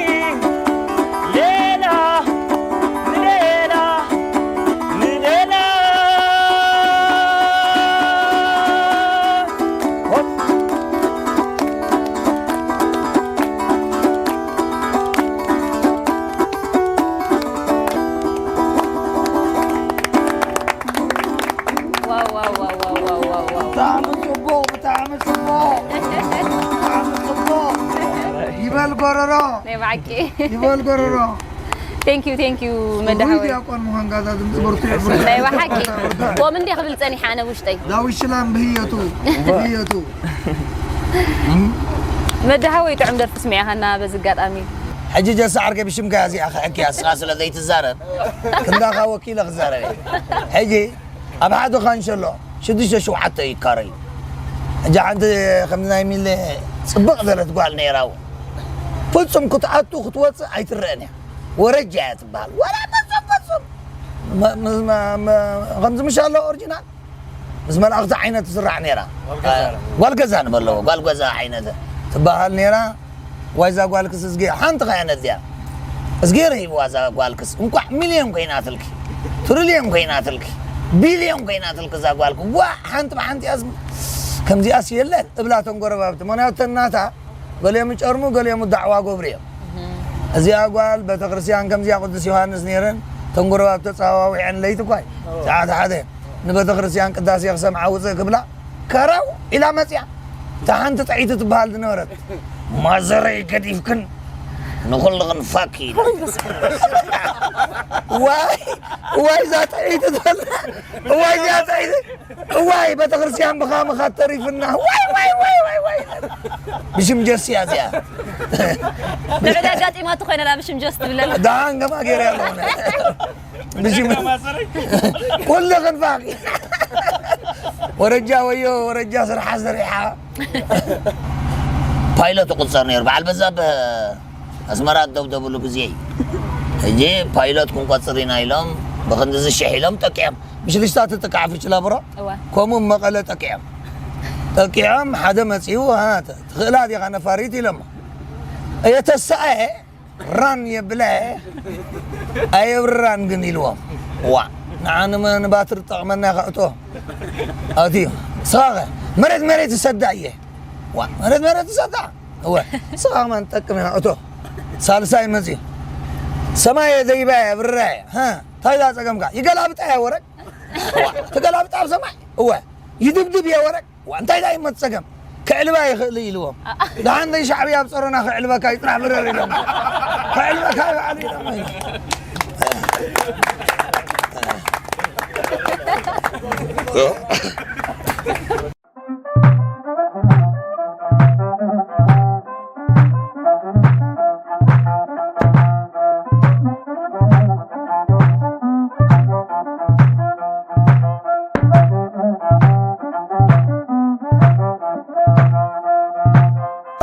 ሌላ ንሌላ ንሌላ ሆፕ ዋው ዋው ዋው ዋው ዋው ዋው ዋው። ብጣዕሚ ጽቡቕ፣ ብጣዕሚ ጽቡቕ፣ ብጣዕሚ ጽቡቕ። ይበል ጎረሮ፣ ናይ ብሓቂ ይበል ጎረሮ። Thank you thank you ወይ መዳሃወይ ዲያቆን ምዃንካ እዛ ድምፂ ብርቱዕ፣ ብርቱዕ። ናይ ብሓቂ ከምኡ እንዴ ክብል ጸኒሐ ኣነ ውሽጠይ ዳዊት ሽላም ብህየቱ፣ ብህየቱ። መዳሃወይ ጥዑም ደርፊ ስሚዕኻና በዚ ኣጋጣሚ ሕጂ ጀሳ ዓርከይ ብሽምካ እዚኣ ክሕክያ እስኻ ስለ ዘይትዛረብ ክንዳኻ ወኪለ ክዛረብ እየ። ሕጂ ኣብ ሓደ ካንሸሎ ሽዱሽተ ሸውዓተ ይካረዩ። ሕጂ ሓንቲ ከምዚ ናይ ሚለ ጽብቕ ዘለት ጓል ነይራ እውን ፍጹም ክትኣቱ ክትወፅእ ኣይትረአን እያ። ወረጃ እያ ትበሃል። ወላ ፍጹም ፍጹም መ- መ- መ- መ- ከምዚ ምሽ ኣሎ ኦሪጂናል ምስ መላእኽቲ ዓይነት ትስራሕ ነይራ። ጓል ገዛ ንበለዎ ጓል ገዛ ዓይነት ትበሃል ነይራ። ዋይዛ ጓልክስ እዝጌ ሓንቲ ከያ ነዚያ እዝጌ ረሂብዋ እዛ ጓልክስ እንኳዕ ሚልዮን ኮይናትልኪ ትሪልዮን ኮይናትልኪ ቢልዮን ኮይናትልኪ እዛ ጓልክ ዋ ሓንቲ ብሓንቲኣስ ከምዚኣስ የለን እብላ ተንጎረባብቲ ምክንያቱ ተናታ ገሊኦም ይጨርሙ ገሊኦም ዳዕዋ ገብሩ እዮም። እዚኣ ጓል ቤተክርስትያን ከምዚኣ ቅዱስ ዮሃንስ ነይረን ተንጎረባብቲ ተፀዋዊዐን ለይቲ ኳይ ሰዓት ሓደ ንቤተክርስትያን ቅዳሴ ክሰምዓ ውፅእ ክብላ ከረው ኢላ መፅያ እታ ሓንቲ ጥዒቲ ትበሃል ዝነበረት ማዘረይ ገዲፍክን ንኩልኽን ፋክ ኢለ ዋይ ዋይ እዛ ጥዒቲ ትበል ዋይ እዚኣ ጥዒቲ እዋይ ቤተክርስትያን ብኻ ምኻድ ተሪፍና ዋይ ዋይ ዋይ ዋይ ዋይ ብሽም ጀስያ እዚኣ ንዕዳ ኣጋጢማቱ ኮይና ናብ ሽም ጀስ ትብለና ዳን ከማ ገይረ ያለሆነ ብሽም ኩሉ ክንፋቂ ወረጃ ወዮ ወረጃ ስርሓ ሰሪሓ ፓይለት ይቁፀር ነይሩ በዓል በዛብህ ኣስመራ ደብደብሉ ግዜ እዩ ሕጂ ፓይለት ክንቆፅር ኢና ኢሎም ብክንድዚ ሽሕ ኢሎም ጠቂዖም ብሽልሽታ ትጥቃዕ ፍችላ ብሮ እወ ከምኡ መቐለ ጠቂዖም ጠቂዖም ሓደ መፂኡ ትኽእላ ዲኻ ነፋሪት ኢሎሞ እየተሳኤ ራን የብለ ኣየብርራን ግን ኢልዎም ዋ ንዓንመ ንባትሪ ጠቕመና ከእቶ ኣትዩ ስኻኸ መሬት መሬት ይሰዳ እየ ዋ መሬት መሬት ይሰዳ እወ ስኻ ከማን ጠቅም ኢና እቶ ሳልሳይ መፅዩ ሰማየ ዘይባየ ብርራየ እንታይ ዛ ፀገምካ ይገላብጣ እየ ወረቅ ትገላብጣ ኣብ ሰማይ እወ ይድብድብ እየ ወረቅ ዋ እንታይ ዳ ይመት ፀገም ክዕልባ ይኽእል ኢልዎም ደሓን ናይ ሻዕብያ ኣብ ፀሮና ክዕልበካ ይጥራሕ ብረር ኢሎም ክዕልበካ ይበዓል ኢሎም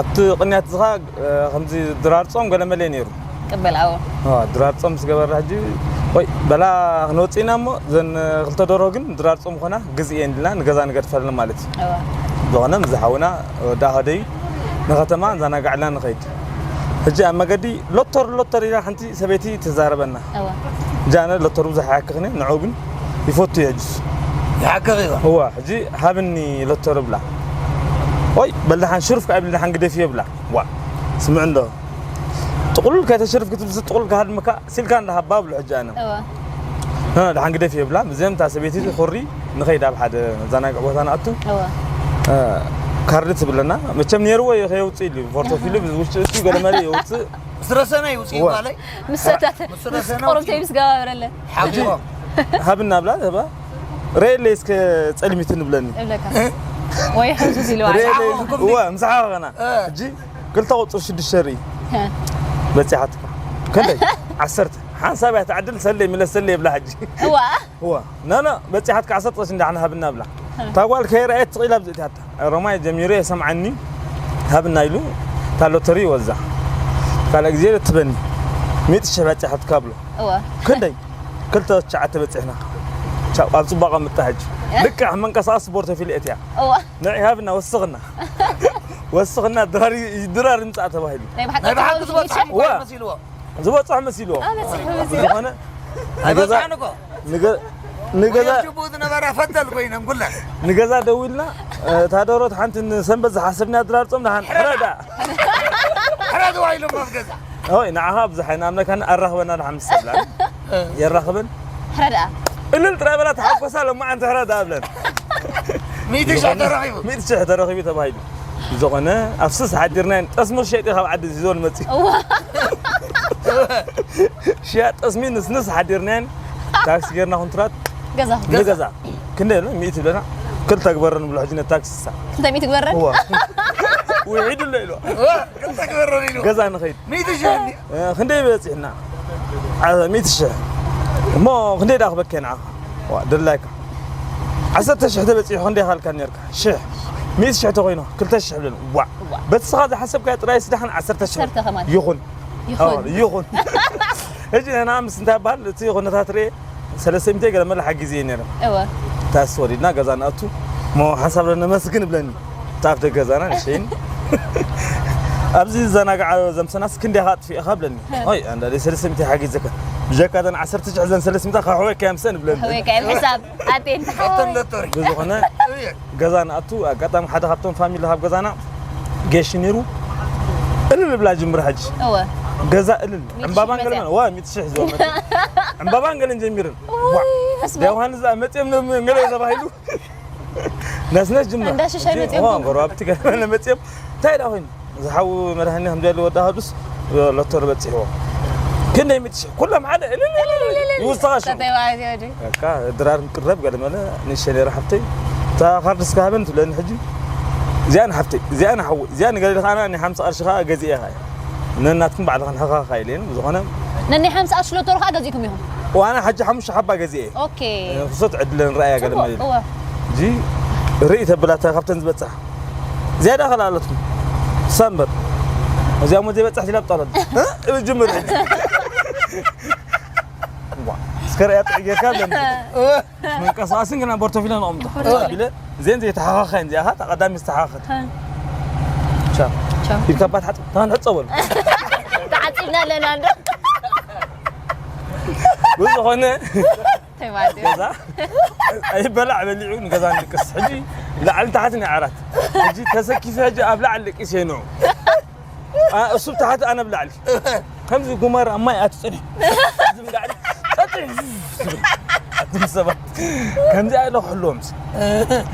ኣብቲ ቅንያት ዝኻ ከምዚ ድራር ጾም ገለመለ ነይሩ ቅበል ኣዎ ድራር ጾም ዝገበረ ሕጂ ወይ በላ ክንወፅእ ኢና እሞ ዘን ክልተ ደሮ ግን ድራር ጾም ኾና ግዝ እየን ኢልና ንገዛ ንገድፈለን ማለት እዩ ዝኾነ ምስ ዝሓውና ወዳ ኸደይ ንኸተማ እንዛናጋዕልና ንኸይድ ሕጂ ኣብ መገዲ ሎተር ሎተር ኢላ ሓንቲ ሰበይቲ ትዛረበና ሕጂ ኣነ ሎተር ብዙሕ ኣይሓክኽን እየ ንዑ ግን ይፈቱ እየ ሕጅስ ይሓክኽ እዩ እዋ ሕጂ ሃብኒ ሎተር ብላ ወይ በልድሓን ሽሩፍ ከዓ ይብል ድሓን ግደፍ እየ ብላ ዋ ስምዕ እንዶ ጥቕሉል ከይተሽርፍ ክትብል ጥቕሉል ክሃድምካ ሲልካ እንዳሃባ ብሎ ሕጂ ኣነ ድሓን ግደፍ እየ ብላ ብዘምታ ሰበይቲ ኹሪ ንኸይድ ኣብ ሓደ ዘናግዕ ቦታ ንኣቱ ካርድ ትብለና መቸም ነይርዎ እየ ከየውፅእ ኢሉ ፎርቶፊሉ ውሽጢ እሱ ገለመለ የውፅእ ምስ ረሰነ ይውፅእ ጓለይ ምስ ሰተተ ምስ ረሰነ ቆርብተይ ምስ ገባበረለ ሓቢሮም ሃብና ብላ ህባ ሬሌ እስከ ፀልሚት ንብለኒ እብለካ ወይ ሕዙዝ ኢልዋ ሬሌ እዋ ምስ ሓበኸና ሕጂ ክልተ ቁፅር ሽዱሽተ ርኢ በፂሓትካ ክንደይ ዓሰርተ ሓንሳብ እያ ትዓድል ሰለይ ምለስ ሰለይ ይብላ ሕጂ እዋ እዋ ናና በፂሓትካ ዓሰርተ ቅርሺ እንዳሕና ሃብና ብላ እታ ጓል ከይረኣየት ትቕ ኢላ ብዝእትያታ ሮማይ ጀሚሩ የሰምዓኒ ሃብና ኢሉ እታ ሎተሪ ይወዛ ካልእ ግዜ ትበኒ ሚእቲ ሽሕ በፂሓትካ ብሎ እዋ ክንደይ ክልተ ትሽዓተ በፂሕና ቻው ኣብ ፅባቐ ምጣ ሕጂ ልክዕ መንቀሳቐስ ስፖርት ኣፊልኤት እያ እዋ ንዒ ሃብና ወስኽና ወስኽና ድራር ድራር ይምጻእ ተባሂሉ። ናይ ብሓቂ ናይ ብሓቂ ትኸውን ዝበጽሐ ኢልካ? እኳ ዋ። መሲልዎ። ዝበጽሐ መሲልዎ። ኣበጽሐ መሲልዎ። ዝኾነ ንገዛ ኣይበጽሐን እኮ። ንገ- ንገዛ ወይም ጅቡት ነበረ ፈተል ኮይነን ኩለን። ንገዛ ደዊልና እታ ደሮት ሓንቲ ንሰንበት ዝሓሰብና ድራር ጾም ንሓን ሕረዳ። ሕረድዋ ኢሎም ኣብ ገዛ። ኦይ ንዓኻ ብዙሕ ኣይንኣምነካን ኣራኽበና ድሓን ምስ ተብላን የራኽበን። ሕረዳ። እልል ጥራይ በላ ተሓጎሳ ለማዓንቲ ሕረዳ ብለን። ሚእቲ ሽሕ ተረኺቡ። ሚእቲ ሽሕ ተረኺቡ ተባሂሉ። ዝኾነ ኣብ ስስ ሓዲርናየን ጠስሚ ሸይጢ ካብ ዓዲ ዚዞ ንመጽእ። እዋ። ሽያ ጠስሚ ንስንስ ሓዲርናየን ታክሲ ጌርና ኩንትራት ገዛ። ንገዛ። ክንደይ ኢሉ? ሚእቲ ብለና። ክልተ ግበረ ንብሎ ሕጂ ነታክሲ ሳ። ክልተ ሚእቲ ግበረ? እዋ። ውዒዱ ኣሎ ኢሉ። እዋ፣ ክልተ ግበረ ኢሉ። ገዛ ንኸይድ። ሚእቲ ሽሕ እንዲ። እ፣ ክንደይ በጺሕና? ዓ-፣ ሚእቲ ሽሕ። እሞ ክንደይ ደኣ ክበከ ንዓኻ? ዋ፣ ደላይካ። ዓሰርተ ሽሕ ተበጺሑ ክንደይ ካልካ ነርካ? ሽሕ። ሚእቲ ሽሕ ተኾይኑ ክልተ ሽሕ ብለን። ዋ። ዋ። በቲ ስኻ ዝሓሰብካዮ ጥራይ ስዳሕን ዓሰርተ ሽሕ ዓሰርተ ከማን። ይኹን። ይኹን። ኣዎ፣ ይኹን። ሕጂ ንሕና ምስ እንታይ ይበሃል እቲ ኩነታት ርኤ ሰለስተ ሚእቲ ገለ መለ ሓጊዘ እየ ነይረ። እወ። ታስ ወሪድና ገዛ ንኣቱ። እሞ ሓንሳብ ነመስግን ብለኒ። እታ ኣፍ ደገ ገዛና ንሸይን። ኣብዚ ዝዘናግዓ ዘምሰናስ ክንደይ ኢኻ ኣጥፊእኻ ብለኒ። ኦይ፣ ኣንዳለ ሰለስተ ሚእቲ ሓጊዘካ። ብጀካ እተን ዓሰርተ ሽሕ ዘን ሰለስተ ሚእቲ ከሕወካ እየ ምሰን ብለኒ። ከሕወካ እየ ሕሳብ ኣቴን ተሓወይ። ብዝኾነ እየ። ገዛ ንኣቱ፣ ኣጋጣሚ ሓደ ካብቶም ፋሚሊ ካብ ገዛና ጌሽ ነይሩ። እልል ብላ ጅምር ሕጂ። እወ። ገዛ እልል። ሚእቲ ሽሕ ዕምባባን ገለ መጽያ። መለ-፣ ዋ፣ ሚእቲ ሽሕ ዝወመተ። ዕምባባን ገለን ጀሚረን። ውይ፣ ዋ። በስመ ኣብ። ዮሃንስ ዝኣ መጽዮም ነ-፣ ገለ ተባሂሉ። ነስነስ ጅምር። እንዳ ሽሻይ ሕጂ፣ መጽዮም ዋ፣ ጀምር። ጎረባብቲ ገለ መለ መጽዮም። እንታይ ደኣ ኮይኑ? ዝሓው መድሃኒ ከም ደሊ ወዳ ሃዱስ ሎተር በጺሕዎ። ክንደይ ሚእቲ ሽሕ? ኩሎም ሓደ እልል እልል እልል እልል። ይውስኻ ሽም። ሰተይ ዋዚ ወዲ። በቃ ድራር ቅረብ ገለ መለ ንእሽተይ ነይራ ሓፍተይ። እታ ካርድ እስከ ሃበን ትብለኒ ሕጂ። እዚኣ ንሓፍተይ፣ እዚኣ ንሓወይ፣ እዚኣ ንገለ ከኣ ናይ ሓምሳ ቅርሺ ከኣ ገዚኤ ከኣ። ነናትኩም ባዕልኽን ሕኻኻ ኢለን ብዝኾነ ነናይ ሓምሳ ቅርሺ ሎተሪ ከኣ ገዚእኩም ኢኹም? ዋና ሕጂ ሓሙሽተ ሓባ ገዚኤ። ኦኬ። ክሶት ዕድለን ረኣያ ገለ ጽቡቕ፣ መለ። እወ። ሕጂ ርኢ ተብላታ ካብተን ዝበጽሓ። ዝያዳ ከላለትኩም። ሰንበት። እዚኣ ሞ ዘይበጽሕ ሲላ ብጣሎት። እ? እብ ጅምር። ዋ፣ እስከ ርእያ ጥዕጌካ ኣለኒ። እወ። መንቀሳቐስን ግና ቦርቶፊላ ነቐምጦ። እ። ቢለ፣ ዜን ዘይተሓኻኸን እዚኣ ኸኣ፣ ተቐዳሚ ዝተሓኻኸት። እ። ቻ። ቻ። ኢድካ ባት ሓጥ-፣ ታን ሕጸ በሉ። ተዓጺብና ኣለና እንዶ። ብዝኾነ፣ ተባዕትዮ። ገዛ፣ ኣይበላዕ በሊዑ ንገዛ ንድቅስ። ሕጂ ላዕሊ ታሕቲ ናይ ዓራት። ሕጂ ተሰኪፈ ሕጂ ኣብ ላዕሊ ደቂሰ ይንዑ። ኣ-፣ እሱ ብታሕቲ ኣነ ብላዕሊ። ከምዚ ጉማረ ኣብ ማይ ኣትጸንሕ። ዝም ዳዕሊ። ቀጥዕ። ኣቱም ሰባት። ከምዚ ኣለ ክሕልዎም።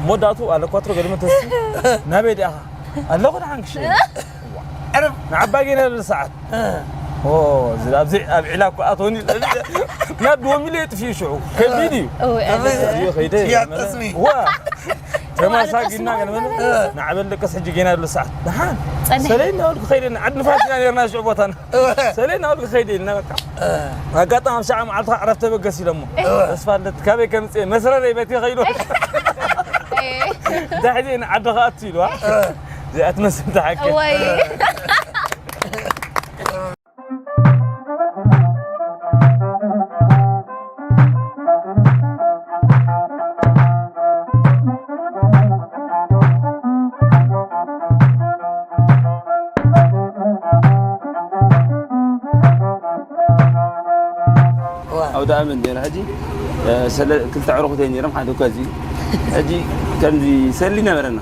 መወዳእቱ ኣለኳትሮ ገለ መተሲ። ናበይ ዲኣኻ? ኣለኹ ደሓን ክሽነ። ዕረፍ። ንዓባ ጌና ልብል ሰዓት። ኦ፣ እዚ ኣብዚ ኣብ ዒላ እኮ ኣቶኒ። ናብ ዶሚለ የጥፍዩ ሽዑ። ከቢድ እዩ። እወ፣ ኣበይ? ኣበይ? እየ ከይደ። ሽያጥ ጠስሚ። ዋ። ተማሳጊና ገለ መለ። ንዓበል ደቀስ ሕጂ ጌና ኣሎ ሰዓት። ደሓን። ጸኒሕ። ሰለይ እናበልኩ ከይደ፣ ዓዲ ንፋስ ኢና ነርና ሽዑ ቦታና። እወ። ሰለይ እናበልኩ ከይደ ኢልና በቃ። ኣጋጣሚ ኣብ ሸዓ መዓልቲ ዕረፍቲ ተበገስ ኢሎሞ። እወ። ተስፋ ኣለት ካበይ ከምጽእ መስረረይ በቲ ከይዶ። እየ። እንታይ ሕጂ ንዓዲ ከኣቱ ኢልዋ። እወ። እዚኣ ትመስል ተሓቂ። እወይ። ኣውደ ኣመት ነይረ። ሕጂ፣ እ፣ ሰለ-፣ ክልተ ኣዕሩኽተይ ነይሮም፣ ሓደ እኳ እዚ። ሕጂ ከምዚ ሰሊ ነበረና።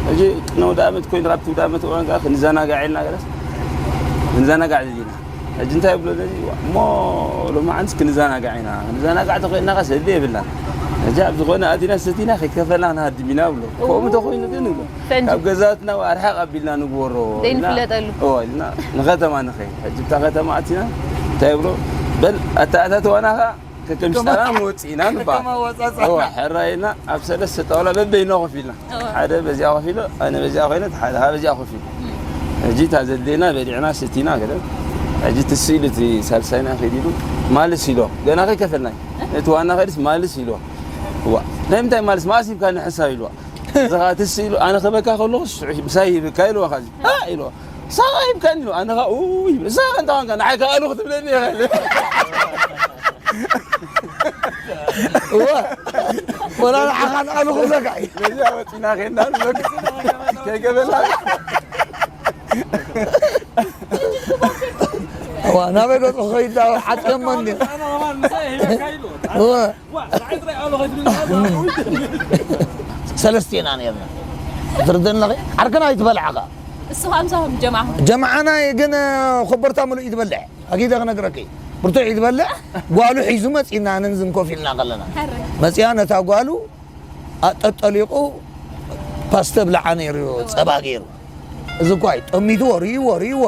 ሕጂ ቅድሚ ኣውደ ኣመት ኮይኑ፣ ካብቲ ኣውደ ኣመት እዋን ከኣ ክንዘናጋዕ ኢልና ገለስ፣ ክንዘናጋዕ ደሊና። ሕጂ እንታይ ይብሎ ነዚ? እሞ ሎማዓንስ ክንዘናጋዕ ኢና። ክንዘናጋዕ ተኾይንና ከ ሰሊ የብልናን። ሕጂ ኣብ ዝኾነ ኣቲና ሰቲና ከይከፈልና ክንሃድም ኢና ብሎ። ከምኡ ተኾይኑ ግን ይብሎ። ፈንጂ። ካብ ገዛትና ኣርሓቕ ኣቢልና ንግበሮ ኢልና ዘይንፍለጠሉ። እዎ፣ ኢልና ንከተማ ንኸይድ። ሕጂ እታ ከተማ ኣቲና እንታይ ይብሎ? በል ኣተኣታትዋና ከኣ ከከም ሽጣና መወፂእና ንበሃል። ከከም ኣወፃፅኣና። እዎ፣ ሕራይና ኣብ ሰለስተ ጣውላ በበይና ኮፍ ኢልና። እዎ። ሓደ በዚኣ ኮፍ ኢሉ፣ ኣነ በዚኣ ኮይነ፣ ሓደ ከዓ በዚኣ ኮፍ ኢሉ። ሕጂ እታ ዘድልየና በሊዕና ሰቲና ገለ። ሕጂ እቲ ስኢሉ እቲ ሳልሳይና ከይድ ኢሉ ማልስ ኢሎ። ገና ከይከፈልናይ። እቲ ዋና ከይድስ ማልስ ኢሎ። እዋ፣ ናይ ምንታይ ማልስ? መኣስ ሂብካኒ ሓንሳብ ኢልዋ። እዚ ኸዓ ትስ ኢሉ፣ ኣነ ክበካ ከለኹ ሽዑ ምሳይ ይህብካ ኢልዋ። ኸዚ ሃ ኢልዋ። ንስኻ ሂብካኒ ኢልዋ። ኣነ ኸዓ ኡይ፣ ንስኻ ከ እንታይ ኾንካ? ንዓይ ከኣ ኣሉ ክትብለኒ ኢኻ ኢለ። እዋ፣ ወላ ንዓኻ ንኣሉ ክብለካ እዩ። ነዚኣ ወፂና ኸይድና ንብለካ። ከይገበላ። እዋ፣ ናበይ ገጹ ክኸይድ ዳኣ ሓጽዮሞ እንዲ። እዋ። ሰለስቴና ነርና። ትርድእኒ ኣለኺ? ዓርክና ኣይትበልዓ ከኣ። እሱ ኸኣ ምሳኹም ጀማዓ። ጀማዓና ግን ኮቦርታ ምሉእ እዩ ትበልዕ። ኣጊደ ክነግረኪ። ብርቱዕ እዩ ትበልዕ። ጓሉ ሒዙ መጺና፣ ኣነን ዝን ኮፍ ኢልና ከለና። ሕረ። መጺኣ ነታ ጓሉ ኣጠጠሊቑ ፓስተ ብልዓ ነይሩ፣ ጸባ ገይሩ። እዚ እኳ እዩ፣ ጠሚትዎ፣ ርእይዎ፣ ርእይዎ።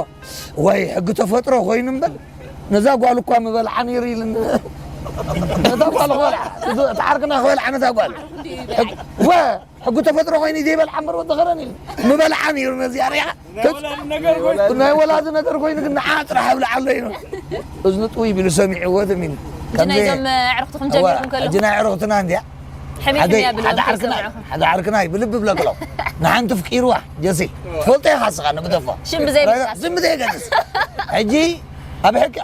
ወይ ሕጊ ተፈጥሮ ኮይኑ እምበር፣ ነዛ ጓል እኳ ምበልዓ ነይሩ ኢሉኒ። ነታ ጓል ክበልዓ፣ እቲ ዓርክና ክበልዓ ነታ ጓል። ሕግ-፣ ወ-፣ ሕጊ ተፈጥሮ ኮይኑ ዘይበልዓ እምበር ወዲ ኸረን ኢሉ። ምበልዓ ነይሩ ነዚኣ ሪኣ። ናይ ወላዲ ነገር ኮይኑ። ናይ ወላዲ ነገር ኮይኑ ግን ንዓ ጥራሕ ኣብልዓለይ ነው። እዝኑ ጥውይ ቢሉ ሰሚዕዎ ትም ኢሉ። ሕጂ ከምዚ ናይዞም ኣዕሩኽትኹም ጀሚርኩም ከለኹም? ሕጂ ናይ ኣዕሩኽትና እንድያ። ሕሜት ሓደ፣ እንድያ ብሎም ሓደ ዓርክና እዩ፣ ከይሰምዑኹም። ሓደ ዓርክና እዩ፣ ብልቢ ብለክሎ። ንሓንቲ ፍቂርዋ፣ ጀሲ። ትፈልጦ ኢኻ እስኻ፣ ንግደፎ። ሽም ብዘይ ምጥቃስ። ሽም ብዘይ ገድስ። ሕጂ ኣብ ሕኪ፣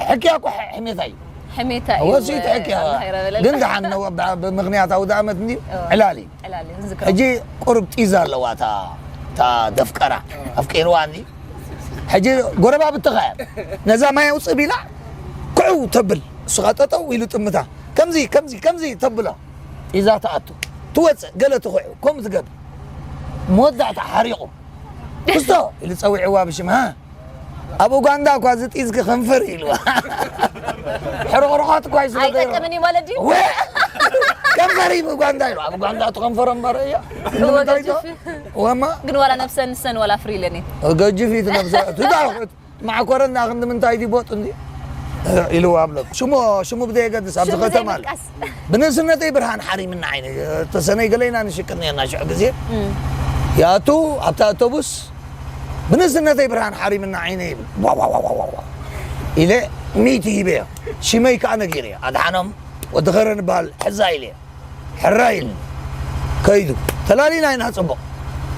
ሕኪያ እኮ ሕ-፣ ሕሜታ እዩ። ሕሜታ እዩ። ወሲት ሕኪያ። ኣላህ ይረበለልና። ግን ደሓን ነው፣ ብ-፣ ብምኽንያት ኣውደ ዓመት እንድዩ፣ እዎ። ዕላል እዩ። ዕላል እዩ፣ ንዝክሮ። ሕጂ ቁሩብ ጢዛ ኣለዋ እታ፣ እታ ደፍቀራ። ኣፍቂርዋ እንዲ። ሕጂ ጎረባብትኻ እያ። ነዛ ማይ ኣውፅእ ቢላ፣ ኩዕው ተብል። እሱ ኸዓ ጠጠው ኢሉ ጥምታ። ከምዚ፣ ከምዚ፣ ከምዚ ተብሎ። ጢዛ ትኣቱ። ትወፅእ፣ ገለ ትኹዑ። ከምኡ ትገብር። መወዳእታ ሓሪቑ። ክስቶ ኢሉ ጸዊዕዋ ብሽም፣ ሃ? ኣብ ኡጋንዳ እኳ እዚ ጢዝኪ ከንፈር ኢልዋ። ሕርቑርቋት እኳ እዩ ስለ ዘይረ-፣ ኣይጠቅምን እዩ ማለት ድዩ? ወ-፣ ከንፈር እዩ ኡጋንዳ ኢሉ። ኣብ ኡጋንዳ እቲ ከንፈር እምበር እያ። እወ፣ ንምንታይ ገጅፍ። ዶ? ወማ? ግን ዋላ ነብሰን ንሰን ዋላ ፍሪ ኢለን እየን። ገጅፊት ነብሰ-፣ ትዳውሕት። ማዕኮረ እንዳ ክንዲ ምንታይ ድዩ ቦጥ እንዲ? ኢልዋ ኣብሎ። ሽሙ፣ ሽሙ ብዘየገድስ ኣብዚ ሽሙ ከተማ ኣሎ። ዘይምጥቃስ። ብንእስነተይ ብርሃን ሓሪምና ዓይነይ። ተሰነይ ገለይና ንሽቅጥ ነርና ሽዑ ግዜ። እም። ያቱ ኣብታ ኣውቶቡስ ብንእስነተይ ብርሃን ሓሪምና ዓይነይ ይብል። ዋ፣ ዋ፣ ዋ፣ ዋ፣ ዋ፣ ዋ ኢለ ሚእቲ ሂበዮ። ሽመይ ከኣ ነጊረዮ። ኣድሓኖም ወዲ ኸረን ይበሃል፣ ሕዛ ኢለዮ። ሕራይ ኢልኒ። ከይዱ። ተላሊና ኢና ጽቡቕ።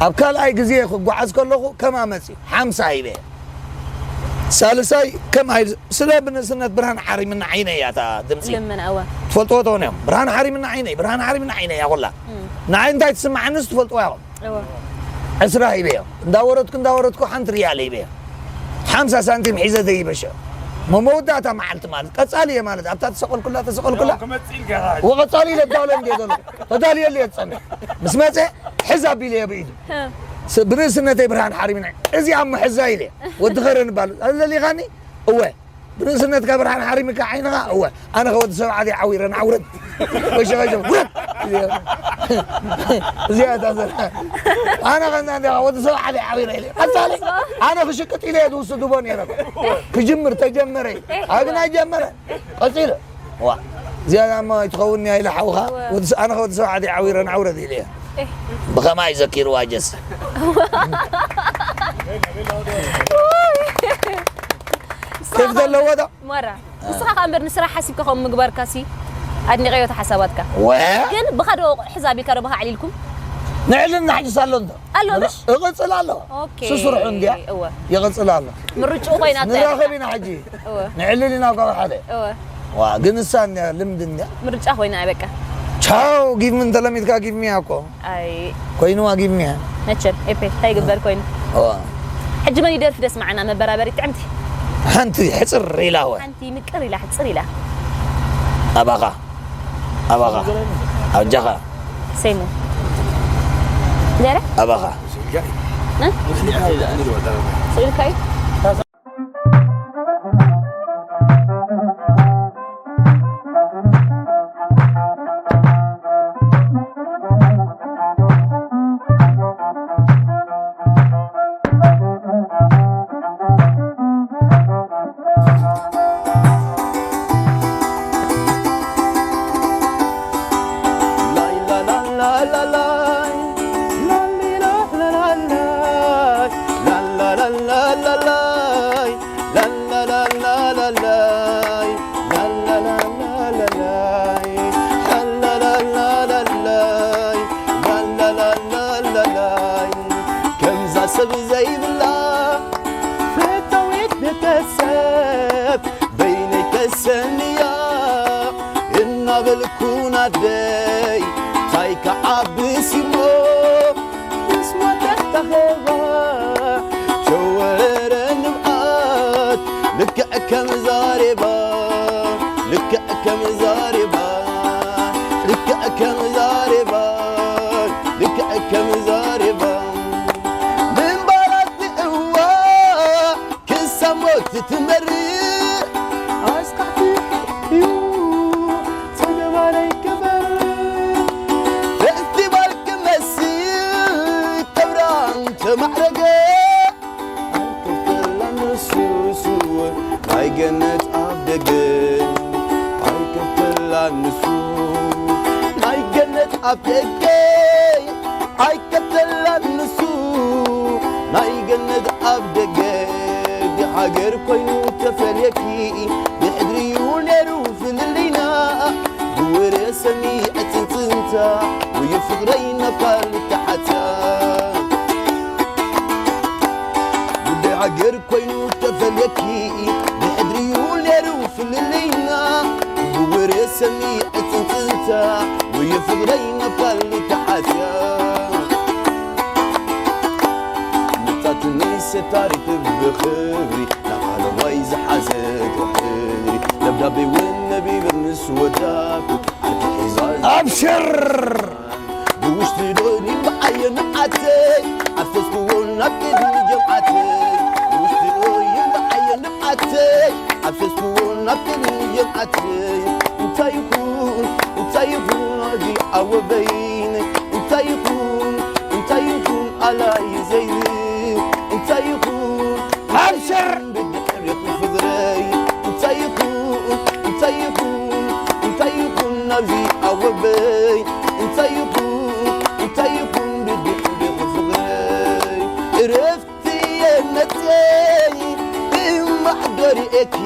ኣብ ካልኣይ ግዜ ክጓዓዝ ከለኹ ከማ መጽዩ። ሓምሳ ሂበዮ። ሳልሳይ ከም ኣይል-፣ ስለ ብንእስነት ብርሃን ሓሪምና ዓይነይ እያ እታ ድምጺ። ልመና፣ እወ። ትፈልጥዎ ትኾኑ እዮም። ብርሃን ሓሪምና ዓይነይ፣ ብርሃን ሓሪምና ዓይነይ እያ ኩላ። እም። ንዓይ እንታይ ትስምዓንስ ትፈልጥዋ ኢኹም። እወ። ዕስራ ሂበዮ። እንዳወረድኩ፣ እንዳወረድኩ ሓንቲ ሪያል ሂበዮ። ሓምሳ ሳንቲም ሒዘ ደይበሸ። መመወዳእታ መዓልቲ ማለት፣ ቀጻሊ እየ ማለት፣ ኣብታ ተሰቐልኩላ፣ ተሰቐልኩላ። ክመጽእ ኢልካ ኢኻ። ወቐጻሊ ኢለ እዳውለ እንድየ ዘሎ። ተዳልየሉ እየ ዝጸንሕ። ምስ መጸ፣ ሕዝ ኣቢለ እየ ብኢዱ። ህ። ስ-፣ ብንእስነተይ ብርሃን ሓሪምና። እዚኣ እሞ ሕዛ ኢለ። ወዲ ኸረን እባል። ኣለሊኻኒ? እወ። ብንእስነትካ ብርሃን ሓሪምካ ዓይንኻ? እወ። ኣነ ኸ ወዲ ሰብዓ ድየ ዓዊረ ንዓውረድ? ወሸ፣ ወሸ፣ ውረድ! እዚኣ እታ ዘላ። ኣነ ኸ እንዳ እንዲኻ ወዲ ሰብዓ ድየ ዓዊረ ኢለ። ቀጻሊ፣ ኣነ ክሽቅጥ ኢለ እየ ዝውስድዎ ነይረ። ክጅምር ተጀመረ። ኣግና ጀመረ። ቀጺለ። ዋ። እዚኣ እሞ ኣይትኸውን እያ ኢለ ሓውኻ። እወ። ወዲ ሰ-፣ ኣነ ኸ ወዲ ሰብዓ ድየ ዓዊረ ንዓውረድ ኢለ እየ። ብኸማይ ዘኪርዋ ጀስ። ኬፍ ዘለዎ ዶ? ማራ፣ ንስኻ ከኣ እምበር ንስራሕ ሓሲብካ ከምኡ ምግባርካሲ ኣድኒቐዮ እቲ ሓሳባትካ። ወ-፣ ግን ብኻ ዶ ሕዝ ኣቢልካ ዶ ብኻ ኣዕሊልኩም? ንዕልልና ሕጅስ ኣሎ እንዶ። ኣሎ ምሽ? እቕጽል ኣሎ። ኦኬ። ስስርሑ እንድያ። እወ። ይቕጽል ኣሎ። ምርጭኡ ኮይና ኣታ ንራኸብ ኢኻ። ኢና ሕጂ። እወ። ንዕልል ኢና እኳ ሓደ። እወ። ዋ፣ ግን እሳ እንድያ ልምዲ እንድያ። ምርጫ ኮይና እያ በቃ። ቻው፣ give me እንተለሚድካ give me እያ እኮ። ኣይ። ኮይንዋ give me እያ። መቸም፣ ኤፔ፣ እንታይ ይግበር ኮይኑ? እዋ። ሕጂ መን ይደርፊ ደስ መዓና መበራበሪ ጥዕምቲ? ሓንቲ ሕጽር ኢላ እወ። ሓንቲ ምቅር ኢላ፣ ሕጽር ኢላ። ኣባኻ። ኣባኻ። ኣጃኻ። ሰይሙ። ገረ? ኣባኻ። እ? ስኢልካ እዩ? ከምዛ ሰብ ዘይብላ ፈታዊት ቤተሰብ በይነይ ተሰንያ እናበልኩ ናደይ ታይ ክዓብስ እሞ ምስ ወደት ተኸባ ሸወ ከም ዛሬባ ልክዕ ከም ዛሬባ ልክዕ ከም ዛሬባ ልክዕ ከም ዛሬባ ምንባራት እዋ ክሳብ ሞት ትመርእ ኣስካሕቲ እዩ ተገባራይ ገበር ፈስቲቫል ክመስል ክብራን ተማዕረገ ኣይከፍተላን ንሱ ናይ ገነት ኣፍ ደገ ኣይከፍተላን ንሱ ናይ ገነት ኣፍ ደገ ኣይከፍተላን ንሱ ናይ ገነት ኣፍ ደገ ብሃገር ኮይኑ ተፈልየኪ ብሕድሪኡ ነይሩ ፍልልይና ብወረ ሰሚዐ ጽንጽንታ ውዩ ፍቕረይ ናብ ካልእ ተሓታ ጉዳይ ሃገር ኮይኑ ተፈልየኪ ብሕድሪኡ ነይሩ ፍልልይና ብወረ ሰሚዐ ጽንጽንታ ውዩ ፍቕረይ ናብ ካልእ ተሓታ መጻትኒ ሰታሪት ብኽብሪ ንዓለማይ ዝሓዘ ክሕሪ ደብዳቤ እውን ነቢበ ምስ ወዳኩ ዓርኪ ሒዛ ኣብሽር ብውሽጢ ዶ ይንብዓዮ ንብዓተይ ኣብ ፌስቡክ እውን ናብ ቅድሚ ጀምዓተይ ብውሽጢ ዶ ይንብዓዮ ንብዓተይ ኣብ ፌስቡክ እውን ናብ ቅድሚ ጀምዓተይ እንታይ ይኹን እንታይ ይኹን ኣዚ ኣወበይነይ እንታይ ይኹን እንታይ ይኹን ኣላይ ዘይብል እንታይ ይኹን ኣብሽር ብድሕሪት ፍቕረይ እንታይ ይኹን እንታይ ይኹን እንታይ ይኹን ናብዚ ኣወበይ እንታይ ይኹን እንታይ ይኹን ብድሕሪት ፍቕረይ እረፍቲ የመፀይ ሕማቕ ዶሪኤኪ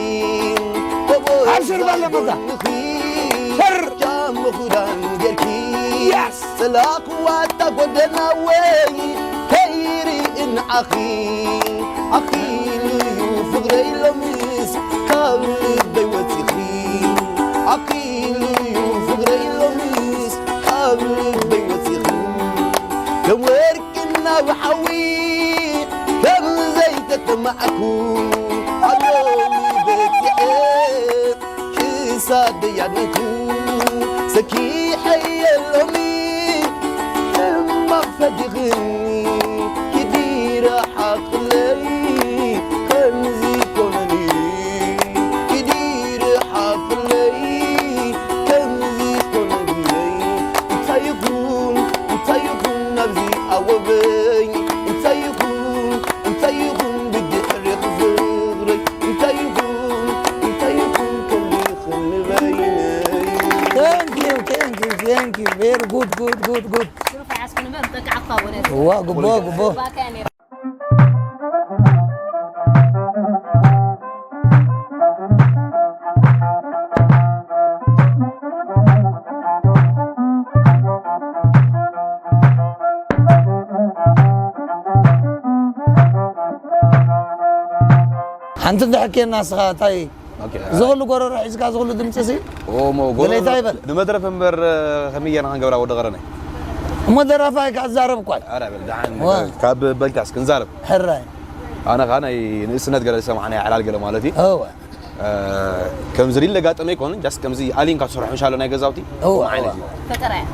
ኣብሽር ባለ መርጋ። ጎንኺ ሸር። ጫሙ ክዳን ጌርኪ Yes። ጽላኹ ዋታ ጎደና ወይ ከይርኢ ንዓኺ ኣኺሉዩ ፍቕረይ ሎምስ ካብ ልበይ ወጺኺ ኣኺሉዩ ፍቕረይ ሎምስ ካብ ልበይ ወጺኺ ከም ወርቂ ናብ ሓዊ ከም ዘይተጠማዕኩ ኣብ ሎሚ በጺሐ ክሳደይ ኣድኒኩ ሰኪሐየ ሎሚ ሕማቕ ፈዲኽኒ ኪዲ ረሓቕለይ ከምዚ ኮነኒ ኪዲ ረሓቕለይ ከምዚ ኮነኒ እንታይ ይኹን እንታይ ይኹን ናብዚ ኣወበይ እንታይ ይኹን እንታይ ይኹን ብድሕሪ ክፍቕረይ እንታይ ይኹን እንታይ ይኹን ከሊኽኒ በይነይ Thank you, thank you, thank you. Very good, good, good, good. ሽሩፍ ኣይሓዝኩን እምበር ምጠቃዕኳ ወነ እዋ ግቦ ግቦ ባካያ ነይራ ሓንቲ እንድሕር ኬና ንስኻ እንታይ ኦኬ፣ እዚ ኩሉ ጎረሮ ሒዝካ እዚ ኩሉ ድምፂ ሲ ኦሞ ጎረሮ ገለይታ ይበል። ንመድረፍ እምበር ከመይ ጌርና ክንገብራ ወዲ ቀረነይ እሞ ደራፋይ ከዓ ዝዛረብ እኳ እዩ። ኣረ በል ደሓን ዋ። ካብ በልካስ ክንዛረብ ሕራይ ኣነ ከዓ ናይ ንእስነት ገለ ዝሰማዕናዮ ዕላል ገለ ማለት እዩ። እወ ከምዚ ሪል ለጋጠመ ኣይኮነን ጃስት ከምዚ ኣሊንካ ትሰርሖ ምሻሎ ናይ ገዛውቲ እወ፣ ከምኡ ዓይነት እዩ። ፈጠራ እያ።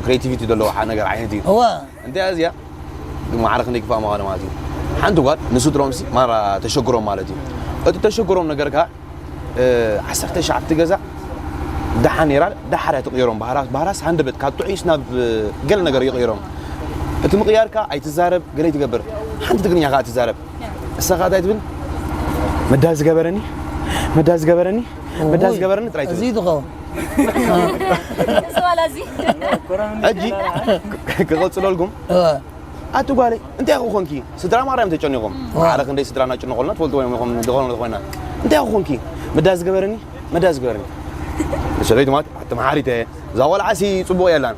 ክሬቲቪቲ ዘለዎ ሓደ ነገር ዓይነት እዩ። እወ እንታይ እያ እዚኣ ማዕረ ክንደይ ክፋእ ምዃኑ ማለት እዩ። ሓንቲ ጓል ንስድሮምሲ ማራ ተሸግሮም ማለት እዩ። እቲ ተሸግሮም ነገር ከዓ ዓሰርተ ትሽዓተ ገዛ ደሓን ነይራ ደሓር እያ ትቕየሮም ባህራስ ባህራስ ሃንደበት ካብ ጥዑይስ ናብ ገለ ነገር ይቕየሮም። እቲ ምቕያር ከዓ ኣይትዛረብ ገለ ይትገብር ሓንቲ ትግርኛ ከዓ ትዛረብ እሳ ከዓ እንታይ ትብል መዳ ዝገበረኒ መዳ ዝገበረኒ መዳ ዝገበረኒ ጥራይ ትብል እዚ ትኸውን ሕጂ ክቐፅለልኩም ኣቲ ጓለይ እንታይ ክኾንኪ ስድራ ማርያም ተጨኒቖም ዓረ ክንደይ ስድራ እናጨነቑልና ትፈልጥዎ እዮም ኢኹም ዝኾነ ዝኾይና እንታይ ክኾንኪ መዳ ዝገበረኒ መዳ ዝገበረኒ ሰበይቲ ማለት ኣቲ መሓሪተ እዛ ቆልዓሲ ፅቡቕ የላን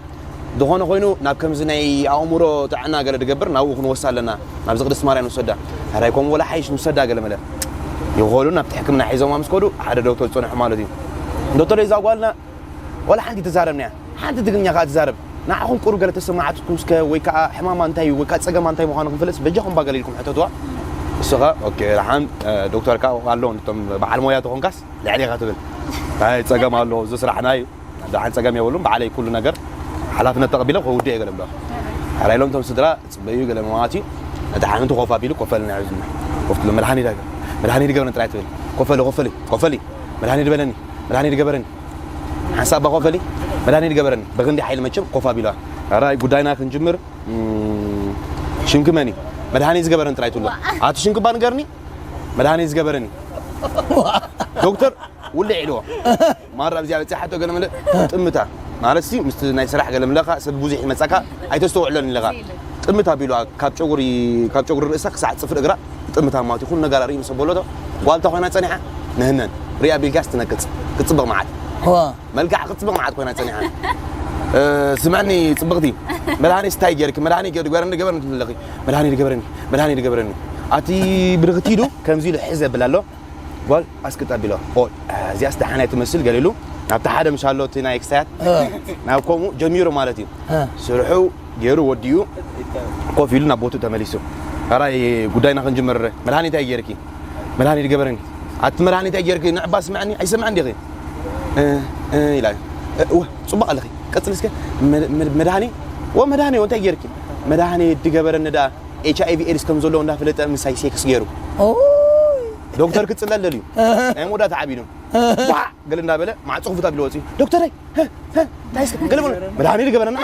ዝኾነ ኮይኑ ናብ ከምዚ ናይ ኣእምሮ ጥዕና ገለ ድገብር ናብኡ ክንወስዳ ኣለና ናብዚ ቅድስቲ ማርያም ንውሰዳ ሕራይ ከምኡ ወላ ሓይሽ ንውሰዳ ገለ መለ ይኸሉ ናብቲ ሕክምና ሒዞማ ምስ ከዱ ሓደ ዶክተር ዝፀንሑ ማለት እዩ ዶክተር እዛ ጓልና ወላ ሓንቲ ተዛረብናያ ሓንቲ ትግርኛ ከዓ ትዛረብ ንዓኹም ቁሩብ ገለ ተሰማዓትኩም እስከ ወይ ከዓ ሕማማ እንታይ እዩ ወይ ከዓ ፀገማ እንታይ ምዃኑ ክንፈልጥ በጃኹም ባገለ ኢልኩም ሕተትዋ ንስኻ ኦኬ፣ ደሓን ዶክተር ካ ኣሎ፣ እንቶም በዓል ሞያ ተኾንካስ ልዕሌኻ ትብል። ኣይ ጸገም ኣሎ፣ እዚ ስራሕና እዩ። ደሓን ጸገም የብሉን። ባዕለይ ኩሉ ነገር ሓላፍነት ተቐቢለ ከውድእ እየ ገለ ብሎ። ሕራይ ኢሎም እቶም ስድራ ጽበዩ ገለ ማለት እዩ። ነቲ ሓንቲ ኮፍ ኣቢሉ ኮፈል ንዕዝና። ኮፍ ትብሎ፣ መድሃኒ ዳገ፣ መድሃኒ ድገበረኒ ጥራይ ትብል። ኮፈሊ፣ ኮፈሊ፣ ኮፈሊ፣ መድሃኒ ድበለኒ፣ መድሃኒ ድገበረኒ። ሓንሳብ እባ ኮፈሊ፣ መድሃኒ ድገበረኒ። ብኽንዲ ሓይሊ መቸም ኮፍ ኣቢልዋ። ሕራይ ጉዳይና ክንጅምር። እም፣ ሽምኪ መን እዩ? መድሃኒ ዝገበረኒ ጥራይ ትብሎ። ኣቲ ሽምኪ እባ ንገርኒ። መድሃኒ ዝገበረኒ። ዶክተር ውልዕ ኢልዎ። ማራ ኣብዚኣ በፂሓቶ ገለ መለ ጥምታ። ማለት ሲ ምስቲ ናይ ስራሕ ገለ መለኻ ሰብ ብዙሕ ይመፃካ ኣይተስተውዕሎን ኢለኻ። ጥምታ ቢሉ ካብ ጨጉሪ ካብ ጨጉሪ ርእሳ ክሳዕ ፅፍሪ እግራ ጥምታ ማለት እዩ። ኩሉ ነገር ኣርእዩ ምስ በሎ ዶ ጓል ተኾይና ፀኒሓ ንህነን ሪኣ ቢልካስ ትነቅፅ ክትፅበቕ መዓት። ዋ። መልክዓ ክትፅበቕ መዓት ኮይና ፀኒሓ። እ፣ ስምዕኒ ፅብቕቲ፣ መድሃኒት እንታይ ገይርኪ? መድሃኒት ገይሩ ገይረኒ ገበረኒ ትብለኺ። መድሃኒት ገበረኒ፣ መድሃኒት ገበረኒ። ኣቲ ብርኽቲ ኢዱ ከምዚ ኢሉ ሕዘ ብላ ኣሎ። ጓል ኣስቅጥ ኣቢሎ። ኦ፣ እዚኣስ ደሓናይ ትመስል ገለ ኢሉ ናብቲ ሓደ ምሻሎ እቲ ናይ ክሳያት እ። ናብ ከምኡ ጀሚሩ ማለት እዩ። እ። ስርሑ ገይሩ ወዲኡ ኮፍ ኢሉ ናብ ቦትኡ ተመሊሱ። ሕራይ ጉዳይና ክንጅምር መድሃኒት እንታይ ገይርኪ? መድሃኒት ገበረኒ። ኣቲ መድሃኒት እንታይ ገይርኪ? ንዕባ ስምዕኒ፣ ኣይሰምዕን ዲኺ? እ፣ እ፣ ኢላ። እ፣ እወ፣ ጽቡቕ ኣለኺ። ቀጽሊ እስከ። መ-፣ መ-፣ መድሃኒ? ወ መድሃኒ፣ ወ እንታይ ገይርኪ? መድሃኒ ድገበረኒ ደኣ ኤች ኣይ ቪ ኤድስ ከም ዘለዎ እንዳፈለጠ ምሳይ ሴክስ ገይሩ። ኦይ። ዶክተር ክጽለል ደልዩ። ናይ መወዳእታ ዓቢዱ። ዋ! ገለ እንዳበለ ማዕጾ ክፉት ኣቢሉ ወጺኡ። ዶክተረይ፣ ሀ፣ ሀ፣ እንታይ እስከ? ገለ በሉ። መድሃኒ ድገበረና።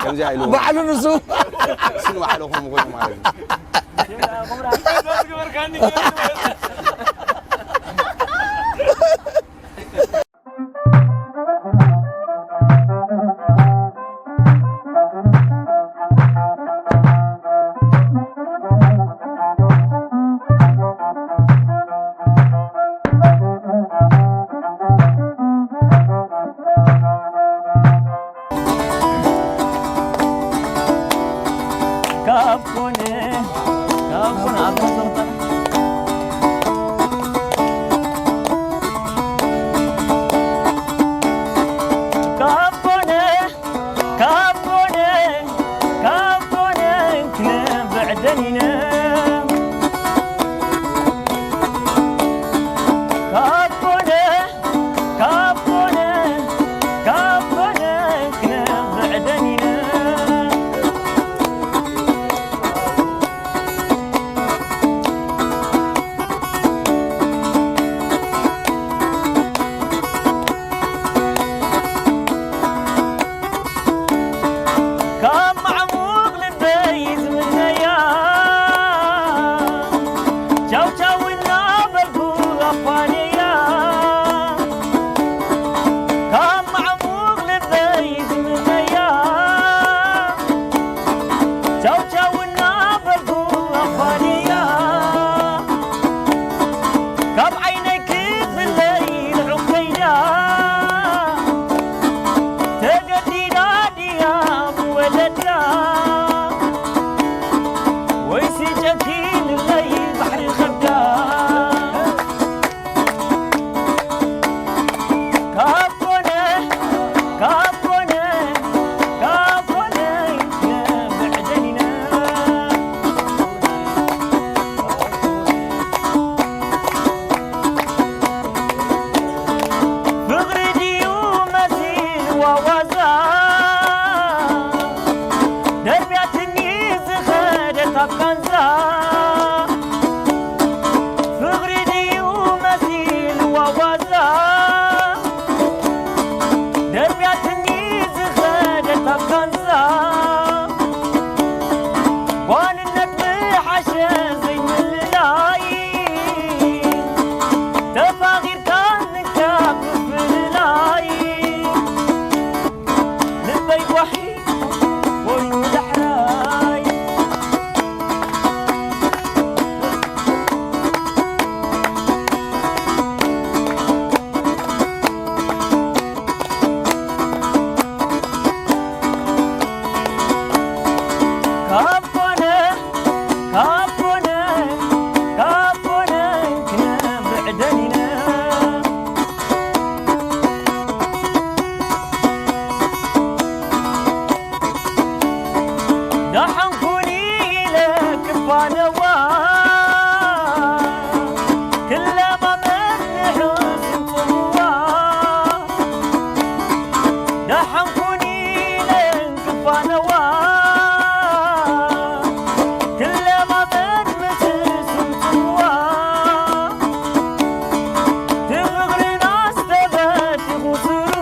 ከምዚ ኢሉ። ባዕሉ ንሱ። እሱ ንባዕሉ ከምኡ ኮይኑ ማለት እዩ። ካብ ኮነ፣ ካብ ኮነ፣ ኣብ ተሰልጠነ። ካብ ኮነ፣ ካብ ኮነ፣ ካብ ኮነ፣ ክነብዕ ደሊነ። ካብ ኮነ፣ ካብ ኮነ፣ ካብ ኮነ ክነብዕ ደኒነ። ካብ ማዕሙቕ ልበይ ዝምነያ፣ ቻው ቻው እናበልኩ ኣፋንያ። ካብ ማዕሙቕ ልበይ ዝምነያ፣ ቻው ቻው እናበልኩ ኣፋንያ። ካብ ዓይነይ ክትፍለይ ርሑቕ ከይዳ፣ ተገዲዳ ድያ ምወለዳ፣ ወይሲ ጨኪንለይ ባሕሪ ከብዳ? ካብ ኮነ፣ ካብ ኮነ፣ ካብ ኮነ፣ ነብዕ ደኒነ። ፍቕሪ ድዩ መሲልዋ ዋዛ፣ ደርብያትኒ ዝኸደት ኣብ ቃንዛ። ፍቕሪ ድዩ መሲልዋ ዋዛ፣ ደርብያትኒ ዝኸደት ኣብ ቃንዛ። ጓንነት ምሓሸ ዘይምልላይ፣ ተፋቒርካ ምንካብ ምፍልላይ። ልበይ ጓሒ ኮይኑ ዳሕራይ። ካብ ኮነ፣ ካብ ኮነ፣ ፋነዋ ክለማመድ ንሕሱም ጽምዋ ደሓን ኩኒ ኢለን ክፋነዋ ክለማመድ ምስ ሕሱም ጽምዋ ብፍቕርና ዝተበዲኹ ስሩ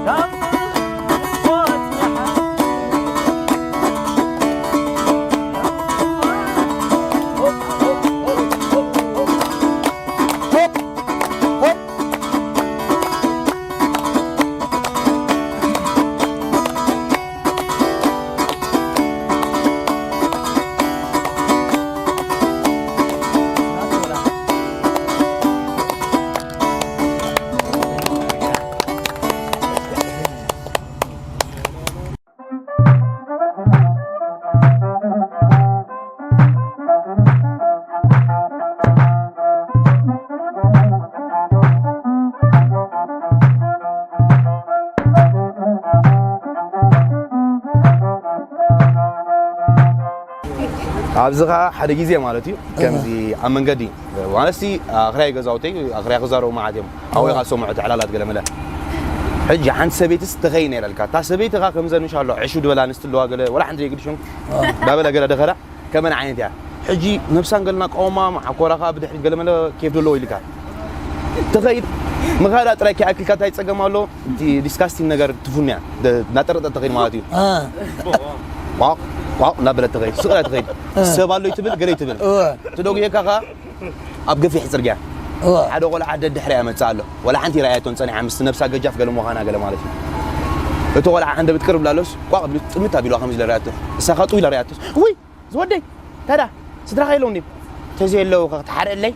ካብ ሞት ንሓ ኣብዚ ኸዓ ሓደ ግዜ ማለት እዩ፣ ከምዚ ኣብ መንገዲ፣ ማለትሲ፣ ኣኽርያ ገዛውተይ፣ ኣኽርያ ክዛረቡ መዓት እዮም። ኣወይ ኸዓ ዝሰምዑ እቲ ዕላላት ገለ መለ። ሕጂ ሓንቲ ሰበይትስ ተኸይነ ኢላ ኢልካ። እታ ሰበይቲ ኸዓ ከምዘን ምሽ ኣሎ፣ ዕሹ ዝበላ ኣንስቲ ኣለዋ ገለ፣ ወላ ሓንቲ ዘይግድሾም። ዳበለ ገለ ደኸራ፣ ከመን ዓይነት እያ። ሕጂ ነብሳን ገልና ቀወማ፣ መዓኮራ ኸዓ ብድሕሪት ገለ መለ ኬፍ ደለዎ ኢልካ። ትኸይድ፣ ምኻዳ ጥራይ ከይኣክልካ እንታይ ጸገም ኣሎ? እቲ ዲስካስቲንግ ነገር ትፉን እያ። ደ-፣ እናጠረጠት ትኸይድ ማለት እዩ። እ። ቋቕ፣ ቋቕ እናበለት ትኸይድ። ስቕ ኢላ ትኸይድ። እ። ሰብ ኣሎ ይትብል፣ ገለ ይትብል። እወ። ትደጉየካ ኸዓ ኣብ ገፊሕ ጽርግያ። እወ። ሓደ ቆልዓ ደድሕሪኣ ይመጽእ ኣሎ። ወላ ሓንቲ ረኣያቶን ጸኒሓ፣ ምስቲ ነብሳ ገጃፍ ገለ ምዃና ገለ ማለት እዩ። እቲ ቆልዓ ሃንደበት ቅርብ ላሎስ፣ ቋቕ ኢሉ ጥምት ኣቢልዋ ከምዚ ኢለ ረኣያቶ። እሳ ኸዓ ጥው ኢላ ረኣያቶስ፣ ውይ! ዝወደይ፣ ታዳ ስድራኻ የለውን ድዮም? ተዘየለዉ ኸ ክትሓርየለይ?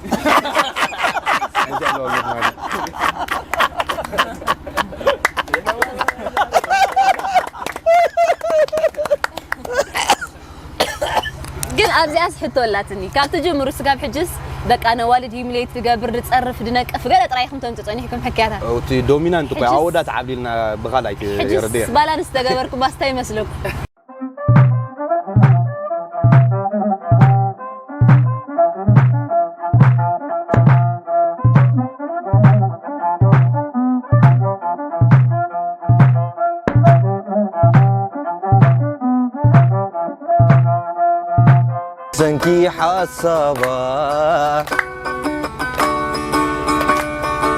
ግን ኣብዚኣስ ሕቶ ኣላትኒ። ካብ ትጅምሩ ስጋብ ሕጅስ በቃ ነዋልድ ሂሚሌት ትገብር፣ ድጸርፍ፣ ድነቅፍ ገለ ጥራይ ኢኹም ተምጽኡ ጸኒሕኩም ሕክያታት። እቲ ዶሚናንት እኮ ሕጅስ ኣወዳት ዓብሊልና ብኻልኣይ ሕጅስ የረድየ። ባላንስ ተገበርኩም ኣስታ ይመስለኩም። ሰንኪ ሓሳባ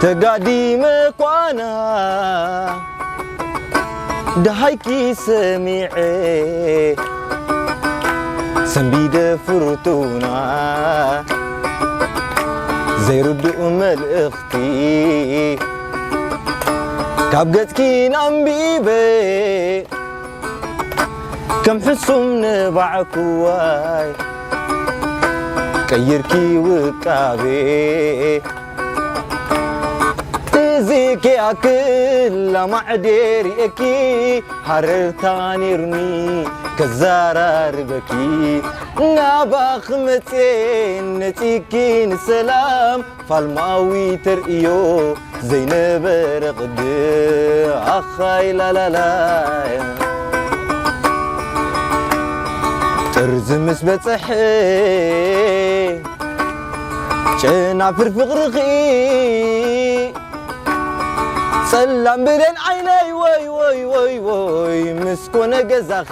ተጋዲመ ኳና ደሃይኪ ሰሚዐ ሰንቢደ ፍርቱና ዘይርድኡ መልእኽቲ ካብ ገጽኪ ኣንቢበ ከም ሕሱም ንባዕኩዋይ ቀይርኪ ውቃቤ እዚ ከይኣክል ላማዕዴ ርእየኪ ሃረርታ ነይሩኒ ከዘራርበኪ ናባኺ መጽየ ነጺኪ ንሰላም ፋልማዊ ተርእዮ ዘይነበረ ቅዲ ኣኻይ ላላላ ጥርዚ ምስ በጽሐ ጨናፍር ፍቕርኺ ጸላም ብሌን ዓይነይ ወይ ወይ ወይ ወይ ምስ ኮነ ገዛኺ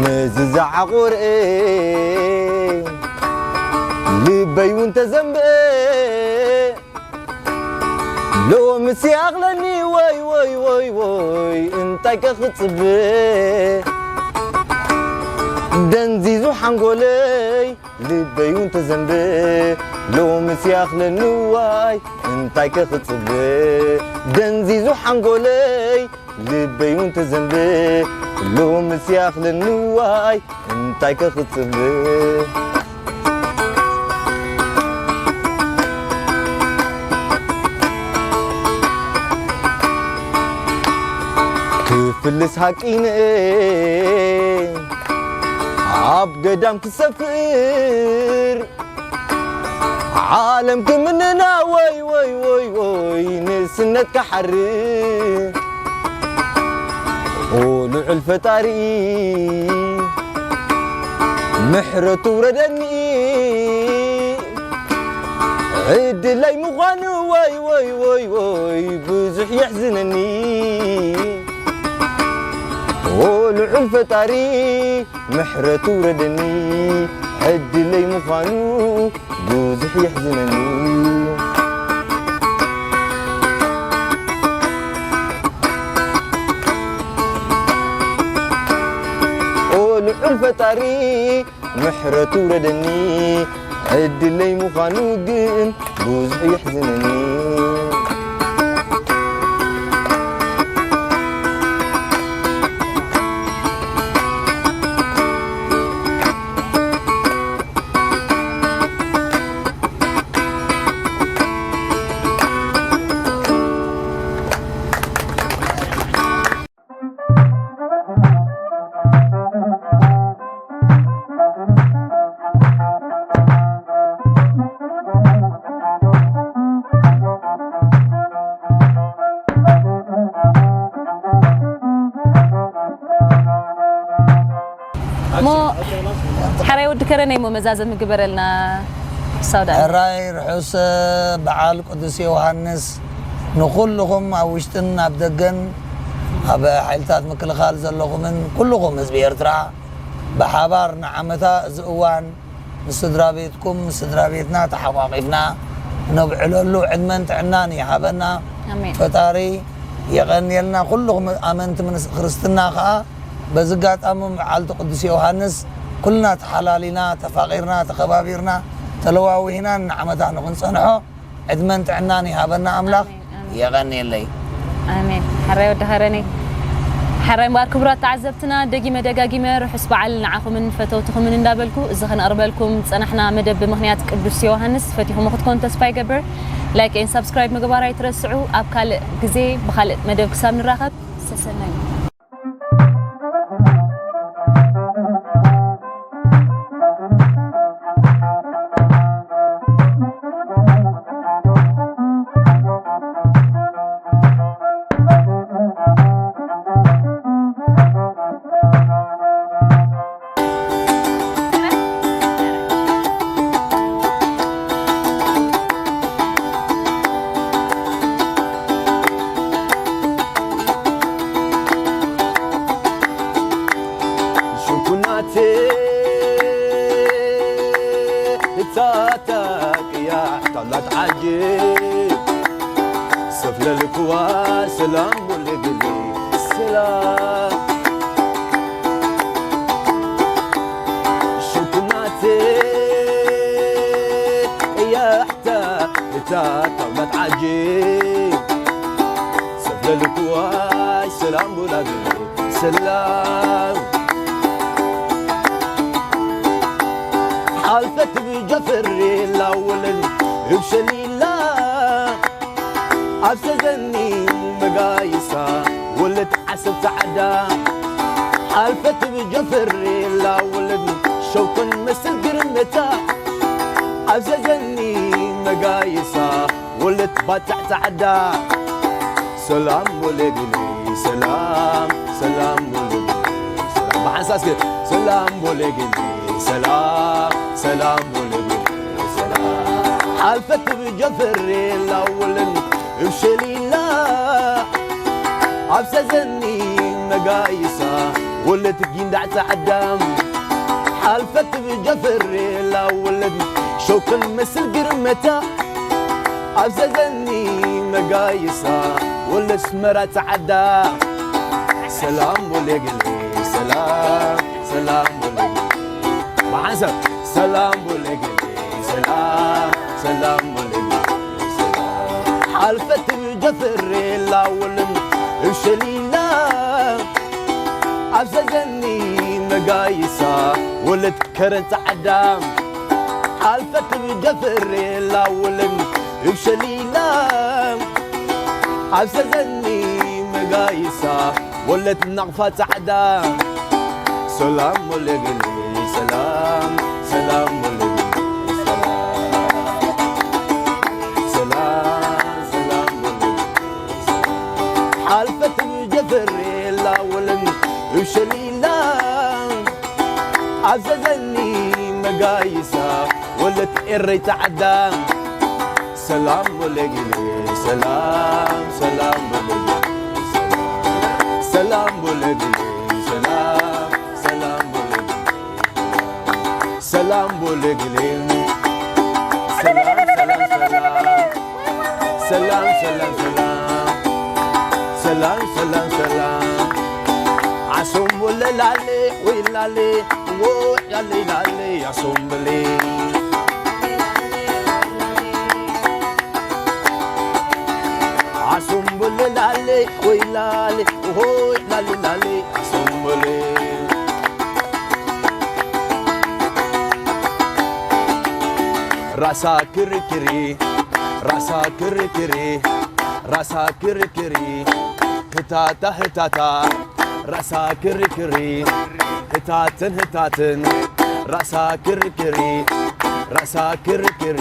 ነዚ ዝዓቖረ ልበይ እውን ተዘንበ ሎምስ ይኣኽለኒ ወይ ወይ ወይ ወይ እንታይ ከ ክጽበ ደንዚዙ ሓንጎለይ ልበይ እውን ተዘንበ ሎምስ ይኣኽለኒ ዋይ እንታይ ከ ክጽበ ደንዚዙ ሓንጎለይ ልበይ እውን ተዘንበ ሎምስ ይኣኽለኒ ዋይ እንታይ ከ ክጽበ ክፍልስ ሃቂነ ኣብ ገዳም ክሰፍር ዓለም ክምንና ወይ ወይ ወይ ወይ ንስነት ክሓርም ኦ ልዑል ፈጣሪ ምሕረቱ ውረደኒ፣ ዕድለይ ምዃኑ ወይ ወይ ወይ ወይ ብዙሕ የሕዝነኒ። ኦ ልዑል ፈጣሪ ምሕረቱ ውረደኒ፣ ዕድለይ ምዃኑ ብዙሕ የሕዝነኒ። ኦ ልዑል ፈጣሪ ምሕረቱ ውረደኒ፣ ዕድለይ ምዃኑ ግን ብዙሕ የሕዝነኒ። ሞ ሓራይ ወዲ ከረነይ ሞ መዛዘሚ ግበረልና። ሳውዳ ሕራይ ርሑስ በዓል ቅዱስ ዮሃንስ ንኹልኹም ኣብ ውሽጥን ኣብ ደገን ኣብ ሓይልታት ምክልኻል ዘለኹምን ኩልኹም ህዝቢ ኤርትራ ብሓባር ንዓመታ እዚ እዋን ምስ ስድራ ቤትኩም ምስ ስድራ ቤትና ተሓቋቒፍና ነብዕለሉ ዕድመን ጥዕናን ይሃበና። ኣሜን። ፈጣሪ የቐንየልና። ኩልኹም ኣመንቲ ምስ ክርስትና ከኣ በዚ ኣጋጣሚ መዓልቲ ቅዱስ ዮሃንስ ኩልና ተሓላሊና፣ ተፋቒርና፣ ተኸባቢርና፣ ተለዋዊህና ንዓመታ ንኽንጸንሖ ዕድመን ጥዕናን ይሃበና ኣምላኽ። ኣሜን፣ ኣሜን። የቐንየለይ። ኣሜን። ሕራይ ወዲ ከረነይ። ሕራይ እምበኣር ክቡራት ተዓዘብትና፣ ደጊመ ደጋጊመ ርሑስ በዓል ንዓኹምን ፈተውትኹምን እንዳበልኩ፣ እዚ ከነቕርበልኩም ዝጸናሕና መደብ ብምኽንያት ቅዱስ ዮሃንስ ፈቲኹሞ ክትኮኑ ተስፋ ይገብር። ላይክ ኤን ሳብስክራይብ ምግባር ኣይትረስዑ። ኣብ ካልእ ግዜ ብኻልእ መደብ ክሳብ ንራኸብ ሰሰናዩ። ሽኩናቴ እታ ታቅያ ታላት ዓጅ ሰፍለልክዋ ሰላም ወለግሊ ሰላም ሽኩናቴ ቅያሕታ እታ ታላት ዓጅ ሰፍለልክዋይ ሰላም ወለግሊ ሰላም ሓልፈት ብጀፈሬ ላወለን እብሸሊላ ኣብ ሰዘኒ መጋይሳ ወለት ዓሰብ ጻዕዳ ሓልፈት ብጀፈሬ ላወለን ሸውኮን መስል ግርምታ ኣብ ሰዘኒ መጋይሳ ወለት ባታዕ ጻዕዳ ሰላም ወለግኒ ሰላም ሰላም ወለግኒ ሰላም ብሓንሳብ እስከ ሰላም ወለግኒ ሰላም ሰላም ወለግኒ ሰላም ሓልፈት ብጀፈሬ ላወለን እብሸሊላ ኣብ ሰዘኒ መጋይሳ ወለት ጊንዳዕ ጻዕዳ ሓልፈት ብጀፈሬ ላወለን ሸውከን መስል ግርመታ ኣብ ሰዘኒ መጋይሳ ወለ ኣስመራ ጻዕዳ ሰላም ወለግሊ ሰላም ሰላም ወለግሊ ብሓንሳብ ሰላም ወለግሊ ሰላም ሰላም ወለግሊ ሰላም ሓልፈት ብጀፈሬ ላወልን እሸሊላ ኣብ ሰዘኒ መጋይሳ ወለት ከረን ጻዕዳ ሓልፈት ብጀፈሬ ላወልን እሸሊላ ኣብ ሰዘኒ መጋይሳ ወለት ናቕፋ ጻዕዳ ሰላም ወለግሊ ሰላም ሰላም ወለግሊ ሰላም ሰላም ሰላም ወለግሊ ሓልፈት ጀፈሬ ላወለን ሸሊላ ኣዘዘኒ መጋይሳ ወለት ኤረይ ጻዕዳ። ሰላም ወለግሌ ሰላም ሰላም ወለግሌ ሰላም ሰላም ወለግሌ ሰላም ሰላም ወለግሌ ሰላም ወለግሌ ሰላም ሰላም ሰላም ሰላም ሰላም ሰላም ሰላም ሰላም ሰላም ዓሶም ወለላሌ ወይላሌ ወያሌ ላሌ ዓሶም በሌ ዓሶም በሌ ላሌ ወይላሌ ሆይ ላሌ ላሌ ዓሶም በሌ ራሳ ክርክሪ ራሳ ክርክሪ ራሳ ክርክሪ ህታታ ህታታ ራሳ ክርክሪ ህታትን ህታትን ራሳ ክርክሪ ራሳ ክርክሪ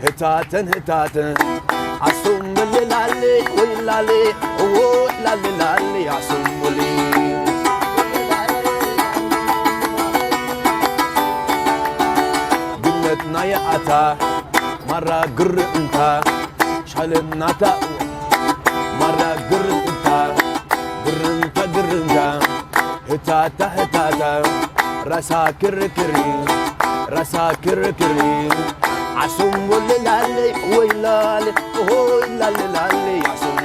ህታትን ህታትን ዓሱም በሌ ላሌ ወይ ላሌ እዎ ላሌ ላሌ ዓሱም በሌ ግነት ናየ ኣታ ማራ ግር እንታ ሻለናታ ማራ ግር እንታ ግር እንታ ግር እንታ ህታታ ህታታ ራሳ ክርክሪ ራሳ ክርክሪ ዓሱም ወለላለ ወይላለ ሆይ ላለ ላለ ዓሱም